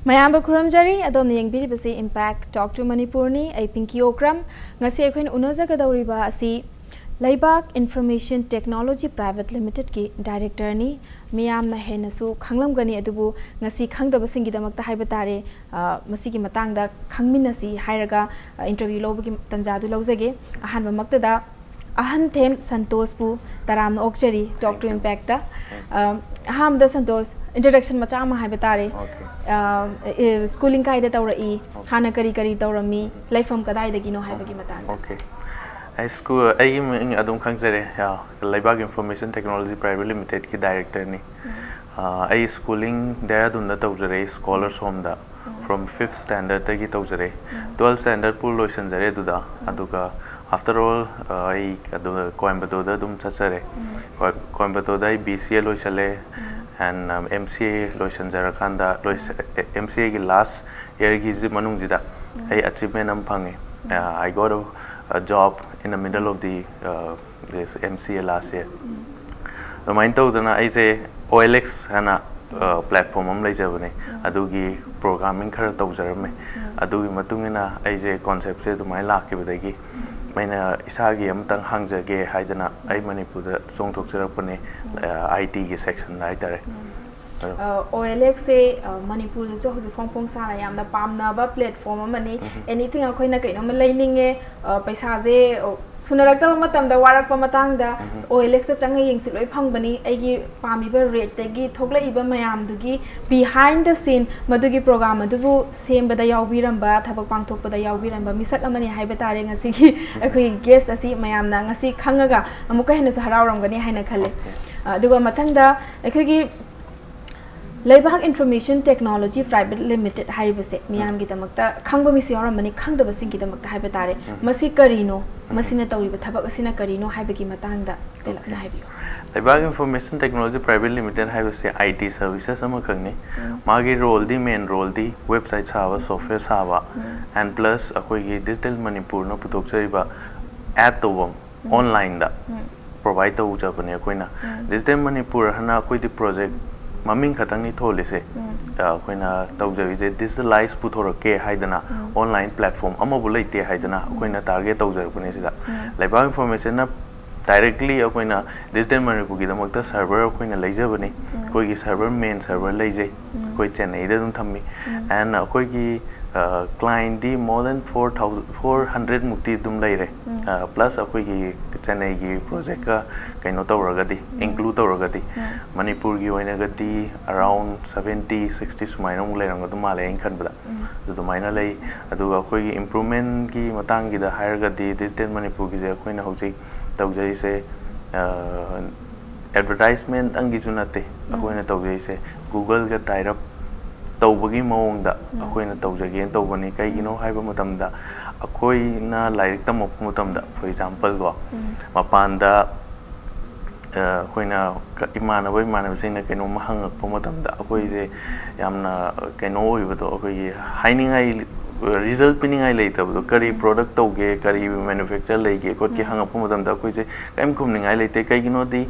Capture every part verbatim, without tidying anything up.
ꯃꯌꯥꯝꯕꯨ ꯈꯨꯔꯨꯝꯖꯔꯤ꯫ ꯑꯗꯣꯝꯅ ꯌꯦꯡꯕꯤꯔꯤꯕꯁꯤ Impact Talk to ꯃꯅꯤꯄꯨꯔꯅꯤ꯫ ꯑꯩ ꯄꯤꯡꯀꯤ ꯑꯣꯀ꯭ꯔꯝ꯫ ꯉꯁꯤ ꯑꯩꯈꯣꯏꯅ ꯎꯅꯖꯒꯗꯧꯔꯤꯕ ꯑꯁꯤ ꯂꯩꯕꯥꯛ Information Technology Private Limitedꯀꯤ directorꯅꯤ꯫ ꯃꯤꯌꯥꯝꯅ ꯍꯦꯟꯅꯁꯨ ꯈꯪꯂꯝꯒꯅꯤ, ꯑꯗꯨꯕꯨ ꯉꯁꯤ ꯈꯪꯗꯕꯁꯤꯡꯒꯤꯗꯃꯛꯇ ꯍꯥꯏꯕ ꯇꯥꯔꯦ, ꯑ, ꯃꯁꯤꯒꯤ ꯃꯇꯥꯡꯗ ꯈꯪꯃꯤꯟꯅꯁꯤ ꯍꯥꯏꯔꯒ, ꯑ, interview ꯂꯧꯕꯒꯤ ꯇꯥꯟꯖꯥꯗꯨ ꯂꯧꯖꯒꯦ꯫ ꯑꯍꯥꯟꯕꯃꯛꯇꯗ ꯑꯍꯟꯊꯦꯝ ꯁꯟꯇꯣꯁꯄꯨ ꯇꯔꯥꯝꯅ ꯑꯣꯛꯆꯔꯤ Talk to Impactꯇ꯫ ꯑ, ꯑꯍꯥꯟꯕꯗ ꯁꯟꯇꯣꯁ, introduction ꯃꯆꯥ ꯑꯃ ꯍꯥꯏꯕ ꯇꯥꯔꯦ꯫ Okay. ꯑ, ꯑꯦ, schooling ꯀꯥꯏꯗ ꯇꯧꯔꯛꯏ? ꯍꯥꯟꯅ ꯀꯔꯤ ꯀꯔꯤ ꯇꯧꯔꯝꯃꯤ? ꯂꯩꯐꯝ ꯀꯗꯥꯏꯗꯒꯤꯅꯣ ꯍꯥꯏꯕꯒꯤ ꯃꯇꯥꯡꯗ꯫ Okay. ꯑꯩ school, ꯑꯩꯒꯤ ꯃꯤꯡ ꯑꯗꯨꯝ ꯈꯪꯖꯔꯦ, ꯑ, ꯂꯩꯕꯥꯛ Information Technology Private Limitedꯀꯤ directorꯅꯤ꯫ ꯑ, ꯑꯩ schooling ꯗꯦꯍꯔꯥꯗꯨꯟꯗ ꯇꯧꯖꯔꯛꯏ, Scholars Homeꯗ꯫ From fifth standardꯗꯒꯤ ꯇꯧꯖꯔꯛꯏ꯫ Twelfth standardꯐꯥꯎ ꯂꯣꯏꯁꯤꯟꯖꯔꯦ ꯑꯗꯨꯗ꯫ ꯑꯗꯨꯒ after all, ꯑ, ꯑꯩ ꯑꯗꯨ ꯀꯣꯏꯝꯕꯇꯣꯔꯗ ꯑꯗꯨꯝ ꯆꯠꯆꯔꯦ꯫ ꯀꯣꯏ-, ꯀꯣꯏꯝꯕꯇꯣꯔꯗ ꯑꯩ B C A ꯂꯣꯏꯁꯤꯜꯂꯦ꯫ And, um, M C A ꯂꯣꯏꯁꯤꯟꯖꯔꯀꯥꯟꯗ, ꯂꯣꯏꯁ-, A, M C Aꯒꯤ last yearꯒꯤ ꯃꯅꯨꯡꯁꯤꯗ ꯑꯩ achievement ꯑꯃ ꯐꯪꯉꯦ꯫ Uh, I got a, a job in the middle of the, uh, this M C A last year. ꯑꯗꯨꯃꯥꯏꯅ ꯇꯧꯗꯅ ꯑꯩꯁꯦ O L X ꯍꯥꯏꯅ, uh, platform ꯑꯃ ꯂꯩꯖꯕꯅꯦ꯫ ꯑꯗꯨꯒꯤ programming ꯈꯔ ꯇꯧꯖꯔꯝꯃꯦ꯫ ꯑꯗꯨꯒꯤ ꯃꯇꯨꯡ ꯏꯟꯅ ꯑꯩꯁꯦ conceptꯁꯦ ꯑꯗꯨꯃꯥꯏꯅ ꯂꯥꯛꯈꯤꯕꯗꯒꯤ ꯑꯩꯅ ꯏꯁꯥꯒꯤ ꯑꯃꯇꯪ ꯍꯥꯡꯖꯒꯦ ꯍꯥꯏꯗꯅ ꯑꯩ ꯃꯅꯤꯄꯨꯔꯗ ꯆꯣꯡꯊꯣꯛꯆꯔꯛꯄꯅꯦ, ꯑ, ITꯒꯤ sectionꯗ ꯍꯥꯏꯇꯥꯔꯦ꯫ ꯑꯗꯣ ꯑ, OLXꯁꯦ, ꯑ, ꯃꯅꯤꯄꯨꯔꯗꯁꯨ ꯍꯧꯖꯤꯛ ꯐꯣꯡ ꯐꯣꯡ ꯁꯥꯅ ꯌꯥꯝꯅ ꯄꯥꯝꯅꯕ platform ꯑꯃꯅꯤ꯫ Anything ꯑꯩꯈꯣꯏꯅ ꯀꯩꯅꯣꯝꯃ ꯂꯩꯅꯤꯡꯉꯦ, ꯑ, ꯄꯩꯁꯥꯁꯦ, ꯑ, ꯁꯨꯅꯔꯛꯇꯕ ꯃꯇꯝꯗ, ꯋꯥꯔꯛꯄ ꯃꯇꯥꯡꯗ OLXꯇ ꯆꯪꯉ ꯌꯦꯡꯁꯤ, ꯂꯣꯏ ꯐꯪꯕꯅꯤ꯫ ꯑꯩꯒꯤ ꯄꯥꯝꯃꯤꯕ rateꯇꯒꯤ ꯊꯣꯛꯂꯛꯏꯕ ꯃꯌꯥꯝꯗꯨꯒꯤ behind the scene, ꯃꯗꯨꯒꯤ program ꯑꯗꯨꯕꯨ ꯁꯦꯝꯕꯗ ꯌꯥꯎꯕꯤꯔꯝꯕ, ꯊꯕꯛ ꯄꯥꯡꯊꯣꯛꯄꯗ ꯌꯥꯎꯕꯤꯔꯝꯕ ꯃꯤꯁꯛ ꯑꯃꯅꯤ ꯍꯥꯏꯕ ꯇꯥꯔꯦ ꯉꯁꯤꯒꯤ ꯑꯩꯈꯣꯏꯒꯤ guest ꯑꯁꯤ ꯃꯌꯥꯝꯅ ꯉꯁꯤ ꯈꯪꯉꯒ ꯑꯃꯨꯛꯀ ꯍꯦꯟꯅꯁꯨ ꯍꯔꯥꯎꯔꯝꯒꯅꯤ ꯍꯥꯏꯅ ꯈꯜꯂꯤ꯫ ꯑ, ꯑꯗꯨꯒ ꯃꯊꯪꯗ ꯑꯩꯈꯣꯏꯒꯤ ꯂꯩꯕꯥꯛ Information Technology Private Limited ꯍꯥꯏꯔꯤꯕꯁꯦ ꯃꯤꯌꯥꯝꯒꯤꯗꯃꯛꯇ, ꯈꯪꯕ ꯃꯤꯁꯨ ꯌꯥꯎꯔꯝꯃꯅꯤ, ꯈꯪꯗꯕꯁꯤꯡꯒꯤꯗꯃꯛꯇ ꯍꯥꯏꯕ ꯇꯥꯔꯦ, ꯃꯁꯤ ꯀꯔꯤꯅꯣ, ꯃꯁꯤꯅ ꯇꯧꯔꯤꯕ ꯊꯕꯛ ꯑꯁꯤꯅ ꯀꯔꯤꯅꯣ ꯍꯥꯏꯕꯒꯤ ꯃꯇꯥꯡꯗ ꯇꯦꯜꯂꯞꯅ ꯍꯥꯏꯕꯤꯌꯨ꯫ ꯂꯩꯕꯥꯛ Information Technology Private Limited ꯍꯥꯏꯕꯁꯦ IT services ꯑꯃꯈꯛꯅꯤ꯫ ꯃꯥꯒꯤ roleꯗꯤ, main roleꯗꯤ website ꯁꯥꯕ, software ꯁꯥꯕ, and plus ꯑꯩꯈꯣꯏꯒꯤ Digital ꯃꯅꯤꯄꯨꯔꯅ ꯄꯨꯊꯣꯛꯆꯔꯤꯕ ad ꯇꯧꯐꯝ, onlineꯗ provide ꯇꯧꯖꯕꯅꯦ ꯑꯩꯈꯣꯏꯅ꯫ Digital ꯃꯅꯤꯄꯨꯔ ꯍꯥꯏꯅ ꯑꯩꯈꯣꯏꯗꯤ project ꯃꯃꯤꯡ ꯈꯛꯇꯪꯅꯤ ꯊꯣꯜꯂꯤꯁꯦ꯫ ꯑꯩꯈꯣꯏꯅ ꯇꯧꯖꯔꯤꯁꯦ ꯗꯤꯖꯤꯇꯦꯂꯥꯏꯁ ꯄꯨꯊꯣꯔꯛꯀꯦ ꯍꯥꯏꯗꯅ, ꯑꯣꯟꯂꯥꯏꯟ ꯄ꯭ꯂꯦꯠꯐꯣꯝ ꯑꯃꯕꯨ ꯂꯩꯇꯦ ꯍꯥꯏꯗꯅ ꯑꯩꯈꯣꯏꯅ ꯇꯥꯔꯒꯦꯠ ꯇꯧꯖꯔꯛꯄꯅꯦ ꯁꯤꯗ꯫ ꯂꯩꯕꯥꯛ ꯏꯟꯐꯣꯔꯃꯦꯁꯟꯅ ꯗꯥꯏꯔꯦꯛꯂꯤ ꯑꯩꯈꯣꯏꯅ ꯗꯤꯖꯤꯇꯦꯜ ꯃꯅꯤꯄꯨꯔꯒꯤꯗꯃꯛꯇ ꯁꯔꯚꯔ ꯑꯩꯈꯣꯏꯅ ꯂꯩꯖꯕꯅꯤ꯫ ꯑꯩꯈꯣꯏꯒꯤ ꯁꯔꯚꯔ, ꯃꯦꯟ ꯁꯔꯚꯔ ꯂꯩꯖꯩ, ꯑꯩꯈꯣꯏ ꯆꯦꯟꯅꯩꯗ ꯑꯗꯨꯝ ꯊꯝꯃꯤ꯫ ꯑꯦꯟ ꯑꯩꯈꯣꯏꯒꯤ ꯀ꯭ꯂꯥꯏꯟꯗꯤ more than four thousand, four hundred ꯃꯨꯛꯇꯤ ꯑꯗꯨꯝ ꯂꯩꯔꯦ꯫ ꯄ꯭ꯂꯁ ꯑꯩꯈꯣꯏꯒꯤ ꯆꯦꯟꯅꯩꯒꯤ ꯄ꯭ꯔꯣꯖꯦꯛꯀ ꯀꯩꯅꯣ ꯇꯧꯔꯒꯗꯤ, ꯏꯟꯀ꯭ꯂꯨꯗ ꯇꯧꯔꯒꯗꯤ, ꯃꯅꯤꯄꯨꯔꯒꯤ ꯑꯣꯏꯅꯒꯗꯤ ꯑꯔꯥꯎꯟ ꯁꯕꯦꯟꯇꯤ, ꯁꯤꯛꯁꯇꯤ ꯁꯨꯃꯥꯏꯅ ꯑꯃꯨꯛ ꯂꯩꯔꯝꯒꯗꯧ ꯃꯥꯜꯂꯦ ꯑꯩꯅ ꯈꯟꯕꯗ꯫ ꯑꯗꯨꯃꯥꯏꯅ ꯂꯩ꯫ ꯑꯗꯨꯒ ꯑꯩꯈꯣꯏꯒꯤ ꯏꯝꯄ꯭ꯔꯨꯚꯃꯦꯟꯒꯤ ꯃꯇꯥꯡꯒꯤꯗ ꯍꯥꯏꯔꯒꯗꯤ, ꯗꯤꯖꯤꯇꯦꯜ ꯃꯅꯤꯄꯨꯔꯒꯤꯁꯦ ꯑꯩꯈꯣꯏꯅ ꯍꯧꯖꯤꯛ ꯇꯧꯖꯔꯤꯁꯦ ꯑꯦꯗꯚꯔꯇꯥꯏꯁꯃꯦꯟꯇꯪꯒꯤꯁꯨ ꯅꯠꯇꯦ꯫ ꯑꯩꯈꯣꯏꯅ ꯇꯧꯖꯔꯤꯁꯦ ꯒꯨꯒꯜꯒ ꯇꯥꯏꯔꯞ ꯇꯧꯕꯒꯤ ꯃꯑꯣꯡꯗ ꯑꯩꯈꯣꯏꯅ ꯇꯧꯖꯒꯦꯅ ꯇꯧꯕꯅꯤ꯫ ꯀꯩꯒꯤꯅꯣ ꯍꯥꯏꯕ ꯃꯇꯝꯗ, ꯑꯩꯈꯣꯏꯅ ꯂꯥꯏꯔꯤꯛ ꯇꯝꯃꯛꯄ ꯃꯇꯝꯗ, ꯐꯣꯔ ꯑꯦꯛꯖꯥꯝꯄꯜ ꯀꯣ, ꯃꯄꯥꯟꯗ ꯑꯩꯈꯣꯏꯅ ꯏꯃꯥꯟꯅꯕ ꯏꯃꯥꯟꯅꯕꯁꯤꯡꯅ ꯀꯩꯅꯣꯝꯃ ꯍꯪꯉꯛꯄ ꯃꯇꯝꯗ, ꯑꯩꯈꯣꯏꯁꯦ ꯌꯥꯝꯅ ꯀꯩꯅꯣ ꯑꯣꯏꯕꯗꯣ, ꯑꯩꯈꯣꯏꯒꯤ ꯍꯥꯏꯅꯤꯡꯉꯥꯏ, ꯔꯤꯖꯜ ꯄꯤꯅꯤꯡꯉꯥꯏ ꯂꯩꯇꯕꯗꯣ, ꯀꯔꯤ ꯄ꯭ꯔꯣꯗꯛ ꯇꯧꯒꯦ, ꯀꯔꯤ ꯃꯦꯅꯨꯐꯦꯛꯆꯔ ꯂꯩꯒꯦ ꯈꯣꯠꯀꯦ ꯍꯪꯉꯛꯄ ꯃꯇꯝꯗ, ꯑꯩꯈꯣꯏꯁꯦ ꯀꯔꯤꯝ ꯈꯨꯝꯅꯤꯡꯉꯥꯏ ꯂꯩꯇꯦ꯫ ꯀꯩꯒꯤꯅꯣꯗꯤ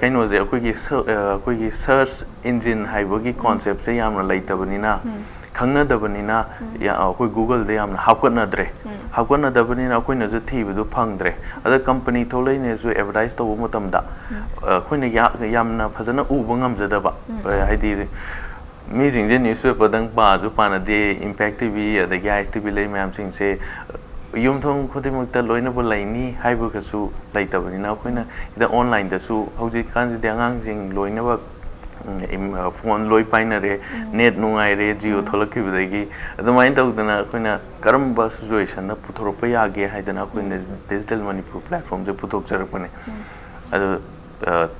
ꯀꯩꯅꯣꯁꯦ, ꯑꯩꯈꯣꯏꯒꯤ ꯑꯩꯈꯣꯏꯒꯤ ꯁꯔꯆ ꯏꯟꯖꯤꯟ ꯍꯥꯏꯕꯒꯤ ꯀꯣꯟꯁꯦꯞꯁꯦ ꯌꯥꯝꯅ ꯂꯩꯇꯕꯅꯤꯅ, ꯈꯪꯅꯗꯕꯅꯤꯅ, ꯑꯩꯈꯣꯏ ꯒꯨꯒꯜꯗ ꯌꯥꯝꯅ ꯍꯥꯞꯀꯠꯅꯗ꯭ꯔꯦ꯫ ꯍꯥꯞꯀꯠꯅꯗꯕꯅꯤꯅ ꯑꯩꯈꯣꯏꯅꯁꯨ ꯊꯤꯕꯗꯨ ꯐꯪꯗ꯭ꯔꯦ꯫ ꯑꯗ ꯀꯝꯄꯅꯤ ꯊꯣꯛꯂꯛꯏꯅꯦꯁꯨ ꯑꯦꯗꯚꯔꯇꯥꯏꯁ ꯇꯧꯕ ꯃꯇꯝꯗ ꯑꯩꯈꯣꯏꯅ ꯌꯥꯝꯅ ꯐꯖꯅ ꯎꯕ ꯉꯝꯖꯗꯕ꯫ ꯍꯥꯏꯗꯤ, ꯃꯤꯁꯤꯡꯁꯦ ꯅ꯭ꯌꯨꯁꯄꯦꯄꯔꯗꯪ ꯄꯥꯁꯨ ꯄꯥꯅꯗꯦ, ꯏꯝꯄꯦꯛ ꯇꯤ ꯚꯤ ꯑꯗꯒꯤ ꯑꯥꯏ ꯑꯦꯁ ꯇꯤ ꯚꯤ ꯂꯩ ꯃꯌꯥꯝꯁꯤꯡꯁꯦ ꯌꯨꯝꯊꯣꯡ ꯈꯨꯗꯤꯡꯃꯛꯇ ꯂꯣꯏꯅꯕꯨ ꯂꯩꯅꯤ ꯍꯥꯏꯕꯒꯁꯨ ꯂꯩꯇꯕꯅꯤꯅ, ꯑꯩꯈꯣꯏꯅ ꯁꯤꯗ ꯑꯣꯟꯂꯥꯏꯟꯗꯁꯨ, ꯍꯧꯖꯤꯛꯀꯥꯟꯁꯤꯗꯤ ꯑꯉꯥꯡꯁꯤꯡ ꯂꯣꯏꯅꯃꯛ ꯐꯣꯟ ꯂꯣꯏ ꯄꯥꯏꯅꯔꯦ, ꯅꯦꯠ ꯅꯨꯡꯉꯥꯏꯔꯦ, ꯖꯤꯑꯣ ꯊꯣꯛꯂꯛꯈꯤꯕꯗꯒꯤ꯫ ꯑꯗꯨꯃꯥꯏꯅ ꯇꯧꯗꯅ ꯑꯩꯈꯣꯏꯅ ꯀꯔꯝꯕ ꯁꯤꯆꯨꯋꯦꯁꯟꯗ ꯄꯨꯊꯣꯔꯛꯄ ꯌꯥꯒꯦ ꯍꯥꯏꯗꯅ ꯑꯩꯈꯣꯏꯅ ꯗꯤꯖꯤꯇꯦꯜ ꯃꯅꯤꯄꯨꯔ ꯄ꯭ꯂꯦꯠꯐꯣꯔꯝꯁꯦ ꯄꯨꯊꯣꯛꯆꯔꯛꯄꯅꯦ꯫ ꯑꯗꯣ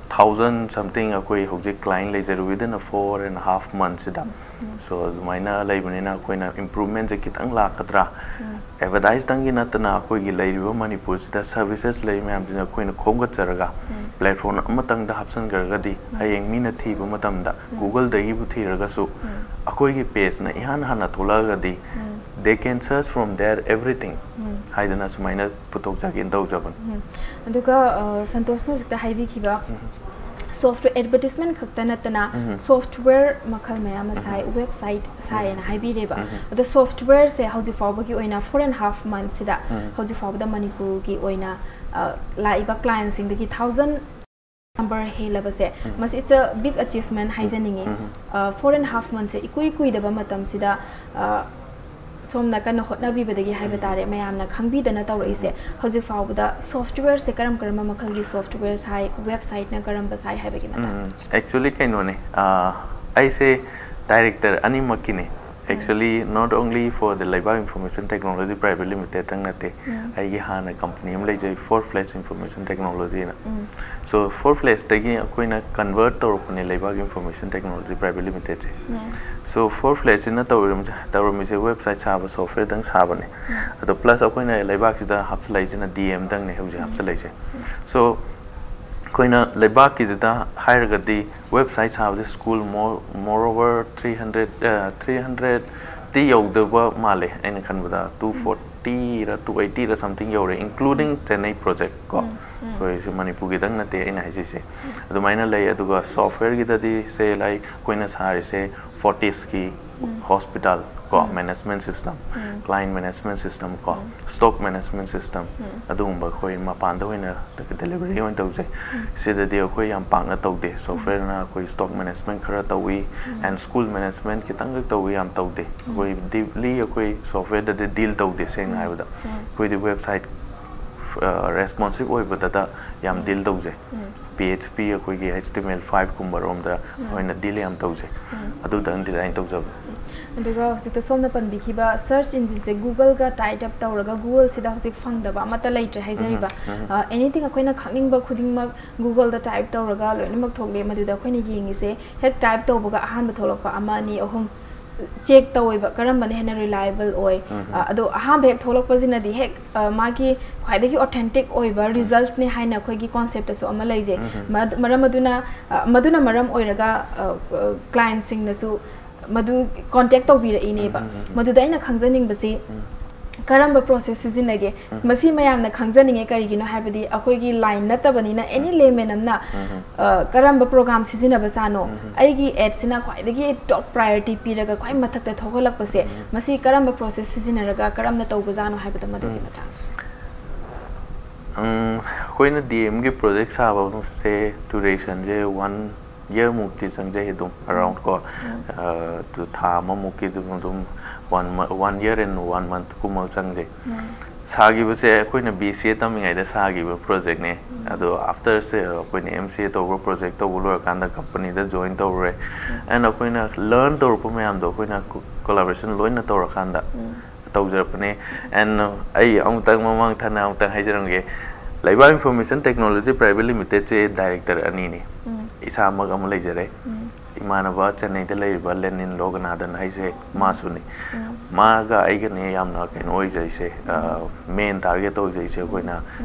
ꯊꯥꯎꯖꯟ ꯁꯝꯊꯤꯡ ꯑꯩꯈꯣꯏ ꯍꯧꯖꯤꯛ ꯀ꯭ꯂꯥꯏꯟ ꯂꯩꯖꯔꯦ within a four and a half monthꯁꯤꯗ꯫ ꯁꯣ ꯑꯗꯨꯃꯥꯏꯅ ꯂꯩꯕꯅꯤꯅ ꯑꯩꯈꯣꯏꯅ ꯏꯝꯄ꯭ꯔꯨꯚꯃꯦꯟꯁꯦ ꯈꯤꯇꯪ ꯂꯥꯛꯀꯗ꯭ꯔꯥ, ꯑꯦꯗꯚꯔꯇꯥꯏꯁꯇꯪꯒꯤ ꯅꯠꯇꯅ ꯑꯩꯈꯣꯏꯒꯤ ꯂꯩꯔꯤꯕ ꯃꯅꯤꯄꯨꯔꯁꯤꯗ ꯁꯔꯚꯤꯁꯦꯁ ꯂꯩ ꯃꯌꯥꯝꯁꯤꯅ ꯑꯩꯈꯣꯏꯅ ꯈꯣꯝꯒꯠꯆꯔꯒ ꯄ꯭ꯂꯦꯠꯐꯣꯝ ꯑꯃꯇꯪꯗ ꯍꯥꯞꯆꯤꯟꯈ꯭ꯔꯒꯗꯤ, ꯍꯌꯦꯡ ꯃꯤꯅ ꯊꯤꯕ ꯃꯇꯝꯗ ꯒꯨꯒꯜꯗꯒꯤꯕꯨ ꯊꯤꯔꯒꯁꯨ ꯑꯩꯈꯣꯏꯒꯤ ꯄꯦꯖꯅ ꯏꯍꯥꯟ ꯍꯥꯟꯅ ꯊꯣꯛꯂꯛꯑꯒꯗꯤ, they can search from there everything ꯍꯥꯏꯗꯅ ꯁꯨꯃꯥꯏꯅ ꯄꯨꯊꯣꯛꯆꯒꯦꯅ ꯇꯧꯖꯕꯅꯤ꯫ ꯑꯗꯨꯒ ꯁꯟꯇꯣꯁꯅ ꯍꯧꯖꯤꯛꯇ ꯍꯥꯏꯕꯤꯈꯤꯕ software advertisement ꯈꯛꯇ ꯅꯠꯇꯅ software ꯃꯈꯜ ꯃꯌꯥꯝ ꯑꯃ ꯁꯥꯏ, website ꯁꯥꯏꯅ ꯍꯥꯏꯕꯤꯔꯦꯕ꯫ ꯑꯗꯣ softwareꯁꯦ ꯍꯧꯖꯤꯛ ꯐꯥꯎꯕꯒꯤ ꯑꯣꯏꯅ four and half monthꯁꯤꯗ ꯍꯧꯖꯤꯛ ꯐꯥꯎꯕꯗ ꯃꯅꯤꯄꯨꯔꯒꯤ ꯑꯣꯏꯅ ꯑ, ꯂꯥꯛꯏꯕ clientꯁꯤꯡꯗꯒꯤ thousand number ꯍꯦꯜꯂꯕꯁꯦ, ꯃꯁꯤ it's a big achievement ꯍꯥꯏꯖꯅꯤꯡꯉꯤ꯫ ꯑ, four and half monthꯁꯦ ꯏꯀꯨꯏ ꯀꯨꯏꯗꯕ ꯃꯇꯝꯁꯤꯗ ꯑ, ꯁꯣꯝꯅ ꯀꯟꯅ ꯍꯣꯠꯅꯕꯤꯕꯗꯒꯤ ꯍꯥꯏꯕ ꯇꯥꯔꯦ, ꯃꯌꯥꯝꯅ ꯈꯪꯕꯤꯗꯅ ꯇꯧꯔꯛꯏꯁꯦ꯫ ꯍꯧꯖꯤꯛ ꯐꯥꯎꯕꯗ softwareꯁꯦ ꯀꯔꯝ ꯀꯔꯝꯕ ꯃꯈꯜꯒꯤ software ꯁꯥꯏ, websiteꯅ ꯀꯔꯝꯕ ꯁꯥꯏ ꯍꯥꯏꯕꯒꯤ ꯃꯇꯥꯡꯗ꯫ Actually ꯀꯩꯅꯣꯅꯦ, ꯑ, ꯑꯩꯁꯦ director ꯑꯅꯤꯃꯛꯀꯤꯅꯦ꯫ Actually not only for the Leibak Information Technology Private Limited ꯇꯪ ꯅꯠꯇꯦ, ꯑꯩꯒꯤ ꯍꯥꯟꯅ company ꯑꯃ ꯂꯩꯖꯩ, Four Flags Information Technologyꯅ꯫ So Four Flagsꯇꯒꯤ ꯑꯩꯈꯣꯏꯅ convert ꯇꯧꯔꯛꯄꯅꯦ Leibak Information Technology Private Limitedꯁꯦ꯫ So Four Flagsꯁꯤꯅ ꯇꯧꯔꯝ- ꯇꯧꯔꯝꯃꯤꯁꯦ website ꯁꯥꯕ, softwareꯗꯪ ꯁꯥꯕꯅꯦ꯫ ꯑꯗꯣ plus ꯑꯩꯈꯣꯏꯅ ꯂꯩꯕꯥꯛꯁꯤꯗ ꯍꯥꯞꯆꯤꯜꯂꯛꯏꯁꯤꯅ D Mꯗꯪꯅꯦ ꯍꯧꯖꯤꯛ ꯍꯥꯞꯆꯤꯜꯂꯛꯏꯁꯦ꯫ So ꯑꯩꯈꯣꯏꯅ ꯂꯩꯕꯥꯛꯀꯤꯁꯤꯗ ꯍꯥꯏꯔꯒꯗꯤ website ꯁꯥꯕꯁꯦ school more moreover three hundred, three hundredꯇꯤ ꯌꯧꯗꯕ ꯃꯥꯜꯂꯦ, ꯑꯩꯅ ꯈꯟꯕꯗ two fortyꯔ two eightyꯔ something ꯌꯧꯔꯦ, including Chennai project ꯀꯣ꯫ ꯑꯩꯈꯣꯏꯁꯨ ꯃꯅꯤꯄꯨꯔꯒꯤꯗꯪ ꯅꯠꯇꯦ ꯑꯩꯅ ꯍꯥꯏꯖꯩꯁꯦ꯫ ꯑꯗꯨꯃꯥꯏꯅ ꯂꯩ꯫ ꯑꯗꯨꯒ softwareꯒꯤꯗꯗꯤ say like ꯑꯩꯈꯣꯏꯅ ꯁꯥꯔꯤꯁꯦ Fortisꯀꯤ hospital ꯀꯣ, management system, client management system ꯀꯣ, stock management system, ꯑꯗꯨꯒꯨꯝꯕ ꯑꯩꯈꯣꯏ ꯃꯄꯥꯟꯗ ꯑꯣꯏꯅ delivery ꯑꯣꯏꯅ ꯇꯧꯖꯩ꯫ ꯁꯤꯗꯗꯤ ꯑꯩꯈꯣꯏ ꯌꯥꯝ ꯄꯥꯛꯅ ꯇꯧꯗꯦ꯫ Softwareꯅ ꯑꯩꯈꯣꯏ stock management ꯈꯔ ꯇꯧꯏ, and school management ꯈꯤꯇꯪꯈꯛ ꯇꯧꯏ, ꯌꯥꯝ ꯇꯧꯗꯦ꯫ ꯑꯩꯈꯣꯏ deeply ꯑꯩꯈꯣꯏ softwareꯗꯗꯤ deal ꯇꯧꯗꯦ, ꯁꯦꯡꯅ ꯍꯥꯏꯕꯗ꯫ ꯑꯩꯈꯣꯏꯗꯤ website responsive ꯑꯣꯏꯕꯗꯗ ꯌꯥꯝ deal ꯇꯧꯖꯩ꯫ P H P ꯑꯩꯈꯣꯏꯒꯤ H T M L five ꯀꯨꯝꯕ ꯔꯣꯝꯗ ꯑꯩꯈꯣꯏꯅ deal ꯌꯥꯝ ꯇꯧꯖꯩ꯫ ꯑꯗꯨꯗꯪ design ꯇꯧꯖꯕ꯫ ꯑꯗꯨꯒ ꯍꯧꯖꯤꯛꯇ ꯁꯣꯝꯅ ꯄꯟꯕꯤꯈꯤꯕ search engineꯁꯦ Googleꯒ tie up ꯇꯧꯔꯒ Googleꯁꯤꯗ ꯍꯧꯖꯤꯛ ꯐꯪꯗꯕ ꯑꯃꯠꯇ ꯂꯩꯇ꯭ꯔꯦ ꯍꯥꯏꯖꯔꯤꯕ꯫ ꯑ, anything ꯑꯩꯈꯣꯏꯅ ꯈꯪꯅꯤꯡꯕ ꯈꯨꯗꯤꯡꯃꯛ Googleꯗ type ꯇꯧꯔꯒ ꯂꯣꯏꯅꯃꯛ ꯊꯣꯛꯂꯦ꯫ ꯃꯗꯨꯗ ꯑꯩꯈꯣꯏꯅ ꯌꯦꯡꯉꯤꯁꯦ ꯍꯦꯛ type ꯇꯧꯕꯒ ꯑꯍꯥꯟꯕ ꯊꯣꯛꯂꯛꯄ ꯑꯃ, ꯑꯅꯤ, ꯑꯍꯨꯝ check ꯇꯧꯋꯦꯕ, ꯀꯔꯝꯕꯅ ꯍꯦꯟꯅ reliable ꯑꯣꯏ꯫ ꯑ, ꯑꯗꯣ ꯑꯍꯥꯟꯕ ꯍꯦꯛ ꯊꯣꯛꯂꯛꯄꯁꯤꯅꯗꯤ ꯍꯦꯛ, ꯑ, ꯃꯥꯒꯤ ꯈ꯭ꯋꯥꯏꯗꯒꯤ authentic ꯑꯣꯏꯕ resultꯅꯦ ꯍꯥꯏꯅ ꯑꯩꯈꯣꯏꯒꯤ conceptꯇꯁꯨ ꯑꯃ ꯂꯩꯖꯩ꯫ ꯃꯔ-, ꯃꯔꯝ ꯑꯗꯨꯅ, ꯑ, ꯃꯗꯨꯅ ꯃꯔꯝ ꯑꯣꯏꯔꯒ, ꯑ, ꯑ, clientꯁꯤꯡꯅꯁꯨ ꯃꯗꯨ contact ꯇꯧꯕꯤꯔꯛꯏꯅꯦꯕ꯫ ꯃꯗꯨꯗ ꯑꯩꯅ ꯈꯪꯖꯅꯤꯡꯕꯁꯤ, ꯀꯔꯝꯕ ꯄ꯭ꯔꯣꯁꯦꯁ ꯁꯤꯖꯤꯟꯅꯒꯦ? ꯃꯁꯤ ꯃꯌꯥꯝꯅ ꯈꯪꯖꯅꯤꯡꯉꯦ꯫ ꯀꯔꯤꯒꯤꯅꯣ ꯍꯥꯏꯕꯗꯤ ꯑꯩꯈꯣꯏꯒꯤ ꯂꯥꯏꯟ ꯅꯠꯇꯕꯅꯤꯅ, ꯑꯦꯅꯤ ꯂꯦꯃꯦꯟ ꯑꯃꯅ ꯑ, ꯀꯔꯝꯕ ꯄ꯭ꯔꯣꯒ꯭ꯔꯥꯝ ꯁꯤꯖꯤꯟꯅꯕꯖꯥꯠꯅꯣ? ꯑꯩꯒꯤ ꯑꯦꯗꯁꯤꯅ ꯈ꯭ꯋꯥꯏꯗꯒꯤ ꯇꯣꯞ ꯄ꯭ꯔꯥꯏꯌꯣꯔꯤꯇꯤ ꯄꯤꯔꯒ ꯈ꯭ꯋꯥꯏ ꯃꯊꯛꯇ ꯊꯣꯛꯍꯜꯂꯛꯄꯁꯦ, ꯃꯁꯤ ꯀꯔꯝꯕ ꯄ꯭ꯔꯣꯁꯦꯁ ꯁꯤꯖꯤꯟꯅꯔꯒ ꯀꯔꯝꯅ ꯇꯧꯕꯖꯥꯠꯅꯣ ꯍꯥꯏꯕꯗꯣ, ꯃꯗꯨꯒꯤ ꯃꯇꯥꯡꯗ꯫ ꯎꯝ, ꯑꯩꯈꯣꯏꯅ ꯗꯤ ꯑꯦꯝꯒꯤ ꯄ꯭ꯔꯣꯖꯦꯛ ꯁꯥꯕꯁꯦ ꯗ꯭ꯌꯨꯔꯦꯁꯟꯁꯦ ꯋꯥꯟ ꯌꯔꯃꯨꯛꯇꯤ ꯆꯪꯖꯩ ꯑꯗꯨꯝ, ꯑꯔꯥꯎꯟ ꯀꯣ꯫ ꯑ, ꯑꯗꯨ ꯊꯥ ꯑꯃꯃꯨꯛꯀꯤ ꯑꯗꯨꯝ, ꯑꯗꯨꯝ one, one year and one ꯃꯟꯊꯀꯨꯝꯕ ꯆꯪꯖꯩ꯫ ꯁꯥꯈꯤꯕꯁꯦ ꯑꯩꯈꯣꯏꯅ ꯕꯤ ꯁꯤ ꯑꯦ ꯇꯝꯃꯤꯉꯩꯗ ꯁꯥꯈꯤꯕ ꯄ꯭ꯔꯣꯖꯦꯛꯅꯦ꯫ ꯑꯗꯣ ꯑꯥꯐꯇꯔꯁꯦ ꯑꯩꯈꯣꯏꯅ ꯑꯦꯝ ꯁꯤ ꯑꯦ ꯇꯧꯕ, ꯄ꯭ꯔꯣꯖꯦꯛ ꯇꯧꯕ ꯂꯣꯏꯔꯀꯥꯟꯗ ꯀꯝꯄꯅꯤꯗ ꯖꯣꯏꯟ ꯇꯧꯔꯨꯔꯦ꯫ ꯑꯦꯟ ꯑꯩꯈꯣꯏꯅ ꯂꯔꯟ ꯇꯧꯔꯛꯄ ꯃꯌꯥꯝꯗꯣ ꯑꯩꯈꯣꯏꯅ ꯀꯣꯂꯥꯕꯣꯔꯦꯁꯟ ꯂꯣꯏꯅ ꯇꯧꯔꯀꯥꯟꯗ ꯇꯧꯖꯔꯛꯄꯅꯦ꯫ ꯑꯦꯟ ꯑꯩ ꯑꯃꯨꯛꯇꯪ ꯃꯃꯥꯡ ꯊꯥꯅ ꯑꯃꯨꯛꯇꯪ ꯍꯥꯏꯖꯔꯝꯒꯦ꯫ ꯂꯩꯕꯥꯛ ꯏꯟꯐꯣꯔꯃꯦꯁꯟ ꯇꯦꯛꯅꯣꯂꯣꯖꯤ ꯄ꯭ꯔꯥꯏꯚꯦꯠ ꯂꯤꯃꯤꯇꯦꯠꯁꯦ ꯗꯥꯏꯔꯦꯛꯇꯔ ꯑꯅꯤꯅꯤ꯫ ꯏꯁꯥꯃꯛ ꯑꯃ ꯂꯩꯖꯔꯦ꯫ ꯏꯃꯥꯟꯅꯕ ꯆꯦꯟꯅꯩꯗ ꯂꯩꯔꯤꯕ ꯂꯦꯅꯤꯟ ꯂꯣꯒꯅꯥꯗꯟ ꯍꯥꯏꯁꯦ ꯃꯥꯁꯨꯅꯤ꯫ ꯃꯥꯒ ꯑꯩꯒꯅꯦ ꯌꯥꯝꯅ ꯀꯩꯅꯣ ꯑꯣꯏꯖꯩꯁꯦ, ꯃꯦꯟ ꯇꯥꯔꯒꯦꯠ ꯇꯧꯖꯩꯁꯦ ꯑꯩꯈꯣꯏꯅ꯫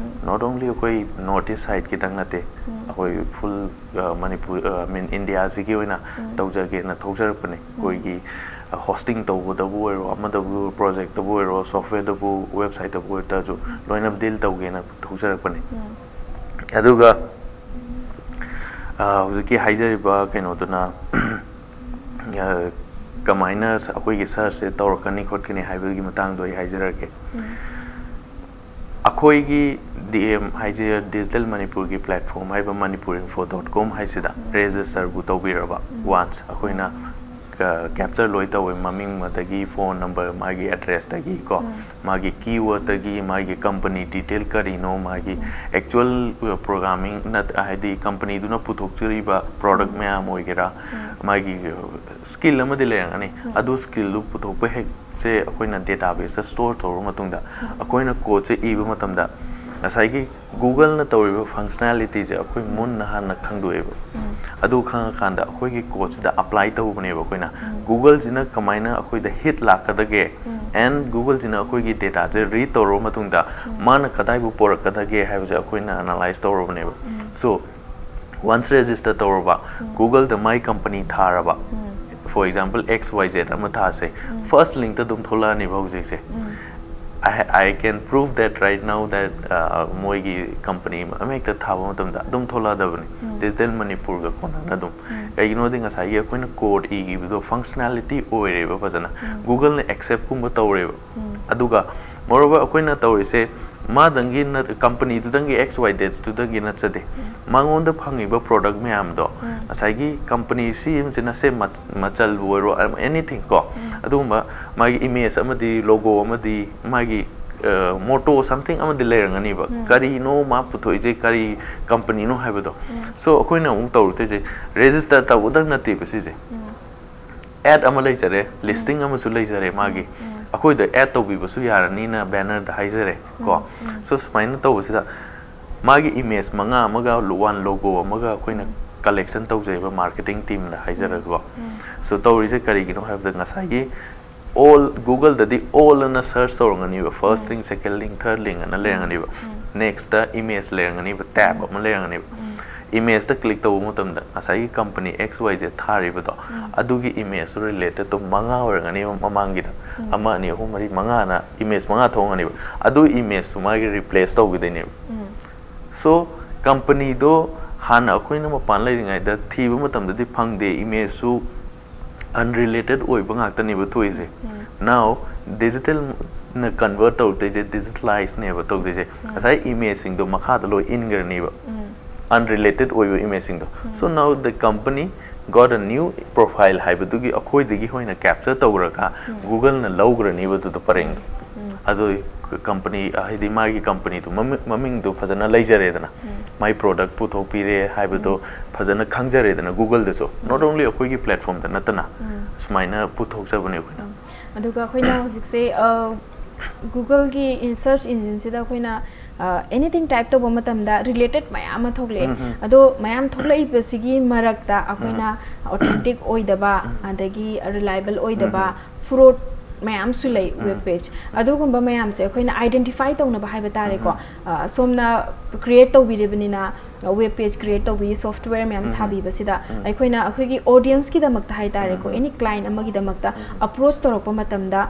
ꯅꯣꯠ ꯑꯣꯡꯂꯤ ꯑꯩꯈꯣꯏ ꯅꯣꯔꯠ ꯏꯁ ꯁꯥꯏꯠ ꯈꯤꯇꯪ ꯅꯠꯇꯦ, ꯑꯩꯈꯣꯏ ꯐꯨꯜ ꯃꯅꯤꯄꯨꯔ, ꯑ, ꯃꯤꯟ ꯏꯟꯗꯤꯌꯥꯁꯤꯒꯤ ꯑꯣꯏꯅ ꯇꯧꯖꯒꯦꯅ ꯊꯣꯛꯆꯔꯛꯄꯅꯦ꯫ ꯑꯩꯈꯣꯏꯒꯤ ꯍꯣꯁꯇꯤꯡ ꯇꯧꯕꯗꯕꯨ ꯑꯣꯏꯔꯣ, ꯑꯃꯗꯕꯨ, ꯄ꯭ꯔꯣꯖꯦꯛꯇꯕꯨ ꯑꯣꯏꯔꯣ, ꯁꯣꯐꯋꯦꯔꯗꯕꯨ, ꯋꯦꯕꯁꯥꯏꯠꯇꯕꯨ ꯑꯣꯏꯔꯁꯨ ꯂꯣꯏꯅ ꯗꯤꯜ ꯇꯧꯒꯦꯅ ꯊꯣꯛꯆꯔꯛꯄꯅꯦ꯫ ꯑꯗꯨꯒ ꯑ, ꯍꯧꯖꯤꯛꯀꯤ ꯍꯥꯏꯖꯔꯤꯕ ꯀꯩꯅꯣꯗꯨꯅ ꯑ, ꯀꯃꯥꯏꯅ ꯑꯩꯈꯣꯏꯒꯤ ꯁꯔꯁꯁꯦ ꯇꯧꯔꯛꯀꯅꯤ ꯈꯣꯠꯀꯅꯤ ꯍꯥꯏꯕꯒꯤ ꯃꯇꯥꯡꯗꯣ ꯑꯩ ꯍꯥꯏꯖꯔꯛꯀꯦ꯫ ꯑꯩꯈꯣꯏꯒꯤ ꯗꯤ ꯑꯦꯝ ꯍꯥꯏꯁꯦ, ꯗꯤꯖꯤꯇꯦꯜ ꯃꯅꯤꯄꯨꯔꯒꯤ ꯄ꯭ꯂꯦꯠꯐꯣꯝ ꯍꯥꯏꯕ ꯃꯅꯤꯄꯨꯔ ꯏꯟꯐꯣ ꯗꯣꯠ ꯀꯣꯝ ꯍꯥꯏꯁꯤꯗ ꯔꯦꯖꯤꯁꯇꯔꯕꯨ ꯇꯧꯕꯤꯔꯕ, ꯋꯥꯟꯁ ꯑꯩꯈꯣꯏꯅ ꯀꯦꯞꯆꯔ ꯂꯣꯏ ꯇꯧꯋꯦ, ꯃꯃꯤꯡ ꯑꯗꯒꯤ ꯐꯣꯟ ꯅꯝꯕꯔ, ꯃꯥꯒꯤ ꯑꯦꯗ꯭ꯔꯦꯁꯇꯒꯤ ꯀꯣ, ꯃꯥꯒꯤ ꯀꯤꯋꯔꯗꯇꯒꯤ, ꯃꯥꯒꯤ ꯀꯝꯄꯅꯤ ꯗꯤꯇꯦꯜ ꯀꯔꯤꯅꯣ, ꯃꯥꯒꯤ ꯑꯦꯛꯆꯨꯋꯦꯜ ꯄ꯭ꯔꯣꯒ꯭ꯔꯥꯃꯤꯡ ꯅꯠ-, ꯍꯥꯏꯗꯤ ꯀꯝꯄꯅꯤꯗꯨꯅ ꯄꯨꯊꯣꯛꯆꯔꯤꯕ ꯄ꯭ꯔꯣꯗꯛ ꯃꯌꯥꯝ ꯑꯣꯏꯒꯦꯔꯥ, ꯃꯥꯒꯤ ꯁ꯭ꯀꯤꯜ ꯑꯃꯗꯤ ꯂꯩꯔꯝꯒꯅꯤ꯫ ꯑꯗꯨ ꯁ꯭ꯀꯤꯜꯗꯨ ꯄꯨꯊꯣꯛꯄ ꯍꯦꯛꯁꯦ ꯑꯩꯈꯣꯏꯅ ꯗꯦꯇꯥꯕꯦꯁꯇ ꯁ꯭ꯇꯣꯔ ꯇꯧꯔꯕ ꯃꯇꯨꯡꯗ, ꯑꯩꯈꯣꯏꯅ ꯀꯣꯗꯁꯦ ꯏꯕ ꯃꯇꯝꯗ ꯉꯁꯥꯏꯒꯤ ꯒꯨꯒꯜꯅ ꯇꯧꯔꯤꯕ ꯐꯪꯁꯅꯦꯂꯤꯇꯤꯁꯦ ꯑꯩꯈꯣꯏ ꯃꯨꯟꯅ ꯍꯥꯟꯅ ꯈꯪꯗꯣꯛꯑꯦꯕ꯫ ꯑꯗꯨ ꯈꯪꯉꯀꯥꯟꯗ ꯑꯩꯈꯣꯏꯒꯤ ꯀꯣꯗꯁꯤꯗ ꯑꯦꯄ꯭ꯂꯥꯏ ꯇꯧꯕꯅꯦꯕ ꯑꯩꯈꯣꯏꯅ꯫ ꯒꯨꯒꯜꯁꯤꯅ ꯀꯃꯥꯏꯅ ꯑꯩꯈꯣꯏꯗ ꯍꯤꯠ ꯂꯥꯛꯀꯗꯒꯦ, ꯑꯦꯟ ꯒꯨꯒꯜꯁꯤꯅ ꯑꯩꯈꯣꯏꯒꯤ ꯗꯦꯇꯥꯁꯦ ꯔꯤꯗ ꯇꯧꯔꯕ ꯃꯇꯨꯡꯗ ꯃꯥꯅ ꯀꯗꯥꯏꯕꯨ ꯄꯣꯔꯛꯀꯗꯒꯦ ꯍꯥꯏꯕꯁꯦ ꯑꯩꯈꯣꯏꯅ ꯑꯦꯅꯥꯂꯥꯏꯁ ꯇꯧꯔꯕꯅꯦꯕ꯫ ꯁꯣ, ꯋꯥꯟꯁ ꯔꯦꯖꯤꯁꯇꯔ ꯇꯧꯔꯕ, ꯒꯨꯒꯜꯗ ꯃꯥꯏ ꯀꯝꯄꯅꯤ ꯊꯥꯔꯕ, for example X Y Z ꯑꯃ ꯊꯥꯁꯦ, ꯐꯥꯔꯁ ꯂꯤꯡꯛꯇ ꯑꯗꯨꯝ ꯊꯣꯛꯂꯛꯑꯅꯦꯕ ꯍꯧꯖꯤꯛꯁꯦ꯫ I, I can prove that right now that uh, ꯃꯣꯏꯒꯤ company ꯑꯃ ꯍꯦꯛꯇ ꯊꯥꯕ ꯃꯇꯝꯗ ꯑꯗꯨꯝ ꯊꯣꯛꯂꯛꯑꯗꯕꯅꯤ, Digital Manipurꯒ ꯈꯣꯟꯅꯅ ꯑꯗꯨꯝ. ꯀꯩꯒꯤꯅꯣꯗꯤ ꯉꯁꯥꯏꯒꯤ ꯑꯩꯈꯣꯏꯅ code ꯏꯈꯤꯕꯗꯣ functionality ꯑꯣꯏꯔꯦꯕ ꯐꯖꯅ, Googleꯅ acceptꯀꯨꯝꯕ ꯇꯧꯔꯦꯕ. ꯑꯗꯨꯒ moreover ꯑꯩꯈꯣꯏꯅ ꯇꯧꯔꯤꯁꯦ ꯃꯥꯗꯪꯒꯤ ꯅꯠ-, companyꯗꯨꯗꯪꯒꯤ X Y Zꯗꯨꯗꯪꯒꯤ ꯅꯠꯆꯗꯦ. ꯃꯉꯣꯟꯗ ꯐꯪꯉꯤꯕ product ꯃꯌꯥꯝꯗꯣ, ꯉꯁꯥꯏꯒꯤ company ꯁꯤ ꯑꯃꯁꯤꯅ ꯁꯦ ꯃꯆꯜꯕꯨ ꯑꯣꯏꯔꯣ, anything ꯀꯣ, ꯑꯗꯨꯒꯨꯝꯕ ꯃꯥꯒꯤ image ꯑꯃꯗꯤ logo ꯑꯃꯗꯤ ꯃꯥꯒꯤ motto something ꯑꯃꯗꯤ ꯂꯩꯔꯝꯒꯅꯤꯕ, ꯀꯔꯤꯅꯣ ꯃꯥ ꯄꯨꯊꯣꯛꯏꯁꯦ, ꯀꯔꯤ companyꯅꯣ ꯍꯥꯏꯕꯗꯣ. So ꯑꯩꯈꯣꯏꯅ ꯑꯃꯨꯛ ꯇꯧꯔꯛꯇꯣꯏꯁꯦ register ꯇꯧꯕꯗꯪ ꯅꯠꯇꯦꯕ ꯁꯤꯁꯦ. Ad ꯑꯃ ꯂꯩꯖꯔꯦ, listing ꯑꯃꯁꯨ ꯂꯩꯖꯔꯦ ꯃꯥꯒꯤ, ꯑꯩꯈꯣꯏꯗ add ꯇꯧꯕꯤꯕꯁꯨ ꯌꯥꯔꯅꯤꯅ bannerꯗ ꯍꯥꯏꯖꯔꯦ ꯀꯣ. So ꯁꯨꯃꯥꯏꯅ ꯇꯧꯕꯁꯤꯗ ꯃꯥꯒꯤ image ꯃꯉꯥ ꯑꯃꯒ one logo ꯑꯃꯒ ꯑꯩꯈꯣꯏꯅ collection ꯇꯧꯖꯩꯕ marketing teamꯅ ꯍꯥꯏꯖꯔꯒꯀꯣ. So ꯇꯧꯔꯤꯁꯦ ꯀꯔꯤꯒꯤꯅꯣ ꯍꯥꯏꯕꯗ ꯉꯁꯥꯏꯒꯤ all Googleꯗꯗꯤ all ꯑꯅ search ꯇꯧꯔꯝꯒꯅꯤꯕ, first link, second link, third link ꯑꯅ ꯂꯩꯔꯝꯒꯅꯤꯕ. Nextꯇ image ꯂꯩꯔꯝꯒꯅꯤꯕ, tab ꯑꯃ ꯂꯩꯔꯝꯒꯅꯤꯕ. Imageꯇ click ꯇꯧꯕ ꯃꯇꯝꯗ ꯉꯁꯥꯏꯒꯤ company X Y Z ꯊꯥꯔꯤꯕꯗꯣ ꯑꯗꯨꯒꯤ imageꯇꯨ related to ꯃꯉꯥ ꯑꯣꯏꯔꯝꯒꯅꯤꯕ ꯃꯃꯥꯡꯒꯤꯗ. ꯑꯃ, ꯑꯅꯤ, ꯑꯍꯨꯝ, ꯃꯔꯤ, ꯃꯉꯥꯅ image ꯃꯉꯥ ꯊꯣꯛꯑꯝꯒꯅꯤꯕ. ꯑꯗꯨ imageꯇꯨ ꯃꯥꯒꯤ replace ꯇꯧꯈꯤꯗꯣꯏꯅꯦꯕ. So companyꯗꯣ ꯍꯥꯟꯅ ꯑꯩꯈꯣꯏꯅ ꯃꯄꯥꯟ ꯂꯩꯔꯤꯉꯩꯗ ꯊꯤꯕ ꯃꯇꯝꯗꯗꯤ ꯐꯪꯗꯦ, imageꯁꯨ unrelated ꯑꯣꯏꯕ ꯉꯥꯛꯇꯅꯦꯕ ꯊꯣꯛꯏꯁꯦ. Now digitalꯅ convert ꯇꯧꯔꯛꯇꯣꯏꯁꯦ, digitalizeꯅꯦꯕ ꯇꯧꯗꯣꯏꯁꯦ. ꯉꯁꯥꯏ imageꯁꯤꯡꯗꯣ ꯃꯈꯥꯗ ꯂꯣꯏ ꯏꯟꯈ꯭ꯔꯅꯤꯕ, unrelated ꯑꯣꯏꯕ imageꯁꯤꯡꯗꯣ. So now the company got a new profile ꯍꯥꯏꯕꯗꯨꯒꯤ ꯑꯩꯈꯣꯏꯗꯒꯤ ꯑꯣꯏꯅ capture ꯇꯧꯔꯒ Googleꯅ ꯂꯧꯈ꯭ꯔꯅꯤꯕ ꯑꯗꯨꯗꯣ ꯄꯔꯦꯡꯗꯣ. ꯑꯗꯨ company, ꯍꯥꯏꯗꯤ ꯃꯥꯒꯤ companyꯗꯣ ꯃꯃꯤ-, ꯃꯃꯤꯡꯗꯣ ꯐꯖꯅ ꯂꯩꯖꯔꯦꯗꯅ, ꯃꯥꯏ product ꯄꯨꯊꯣꯛꯄꯤꯔꯦ ꯍꯥꯏꯕꯗꯣ ꯐꯖꯅ ꯈꯪꯖꯔꯦꯗꯅ Googleꯗꯁꯨ, not only ꯑꯩꯈꯣꯏꯒꯤ platformꯗ ꯅꯠꯇꯅ. ꯁꯨꯃꯥꯏꯅ ꯄꯨꯊꯣꯛꯆꯕꯅꯦ ꯑꯩꯈꯣꯏꯅ. ꯑꯗꯨꯒ ꯑꯩꯈꯣꯏꯅ ꯍꯧꯖꯤꯛꯁꯦ Googleꯒꯤ search engineꯁꯤꯗ ꯑꯩꯈꯣꯏꯅ anything type ꯇꯧꯕ ꯃꯇꯝꯗ related ꯃꯌꯥꯝ ꯑꯃ ꯊꯣꯛꯂꯛꯑꯦ. ꯑꯗꯣ ꯃꯌꯥꯝ ꯊꯣꯛꯂꯛꯏꯕꯁꯤꯒꯤ ꯃꯔꯛꯇ ꯑꯩꯈꯣꯏꯅ authentic ꯑꯣꯏꯗꯕ, ꯑꯗꯒꯤ reliable ꯑꯣꯏꯗꯕ, fraud ꯃꯌꯥꯝꯁꯨ ꯂꯩ web page. ꯑꯗꯨꯒꯨꯝꯕ ꯃꯌꯥꯝꯁꯦ ꯑꯩꯈꯣꯏꯅ identify ꯇꯧꯅꯕ ꯍꯥꯏꯕ ꯇꯥꯔꯦꯀꯣ. ꯁꯣꯝꯅ create ꯇꯧꯕꯤꯔꯤꯕꯅꯤꯅ ꯋꯦꯕ ꯄꯦꯖ ꯀ꯭ꯔꯤꯌꯦꯠ ꯇꯧꯕꯒꯤ ꯁꯣꯐ꯭ꯠꯋꯦꯌꯔ ꯃꯌꯥꯝ ꯁꯥꯕꯤꯕꯁꯤꯗ ꯑꯩꯈꯣꯏꯅ ꯑꯩꯈꯣꯏꯒꯤ ꯑꯣꯗꯤꯌꯟꯁꯀꯤꯗꯃꯛꯇ ꯍꯥꯏ ꯇꯥꯔꯦꯀꯣ, ꯑꯦꯅꯤ ꯀ꯭ꯂꯥꯏꯟ ꯑꯃꯒꯤꯗꯃꯛꯇ ꯑꯦꯄ꯭ꯔꯣꯆ ꯇꯧꯔꯛꯄ ꯃꯇꯝꯗ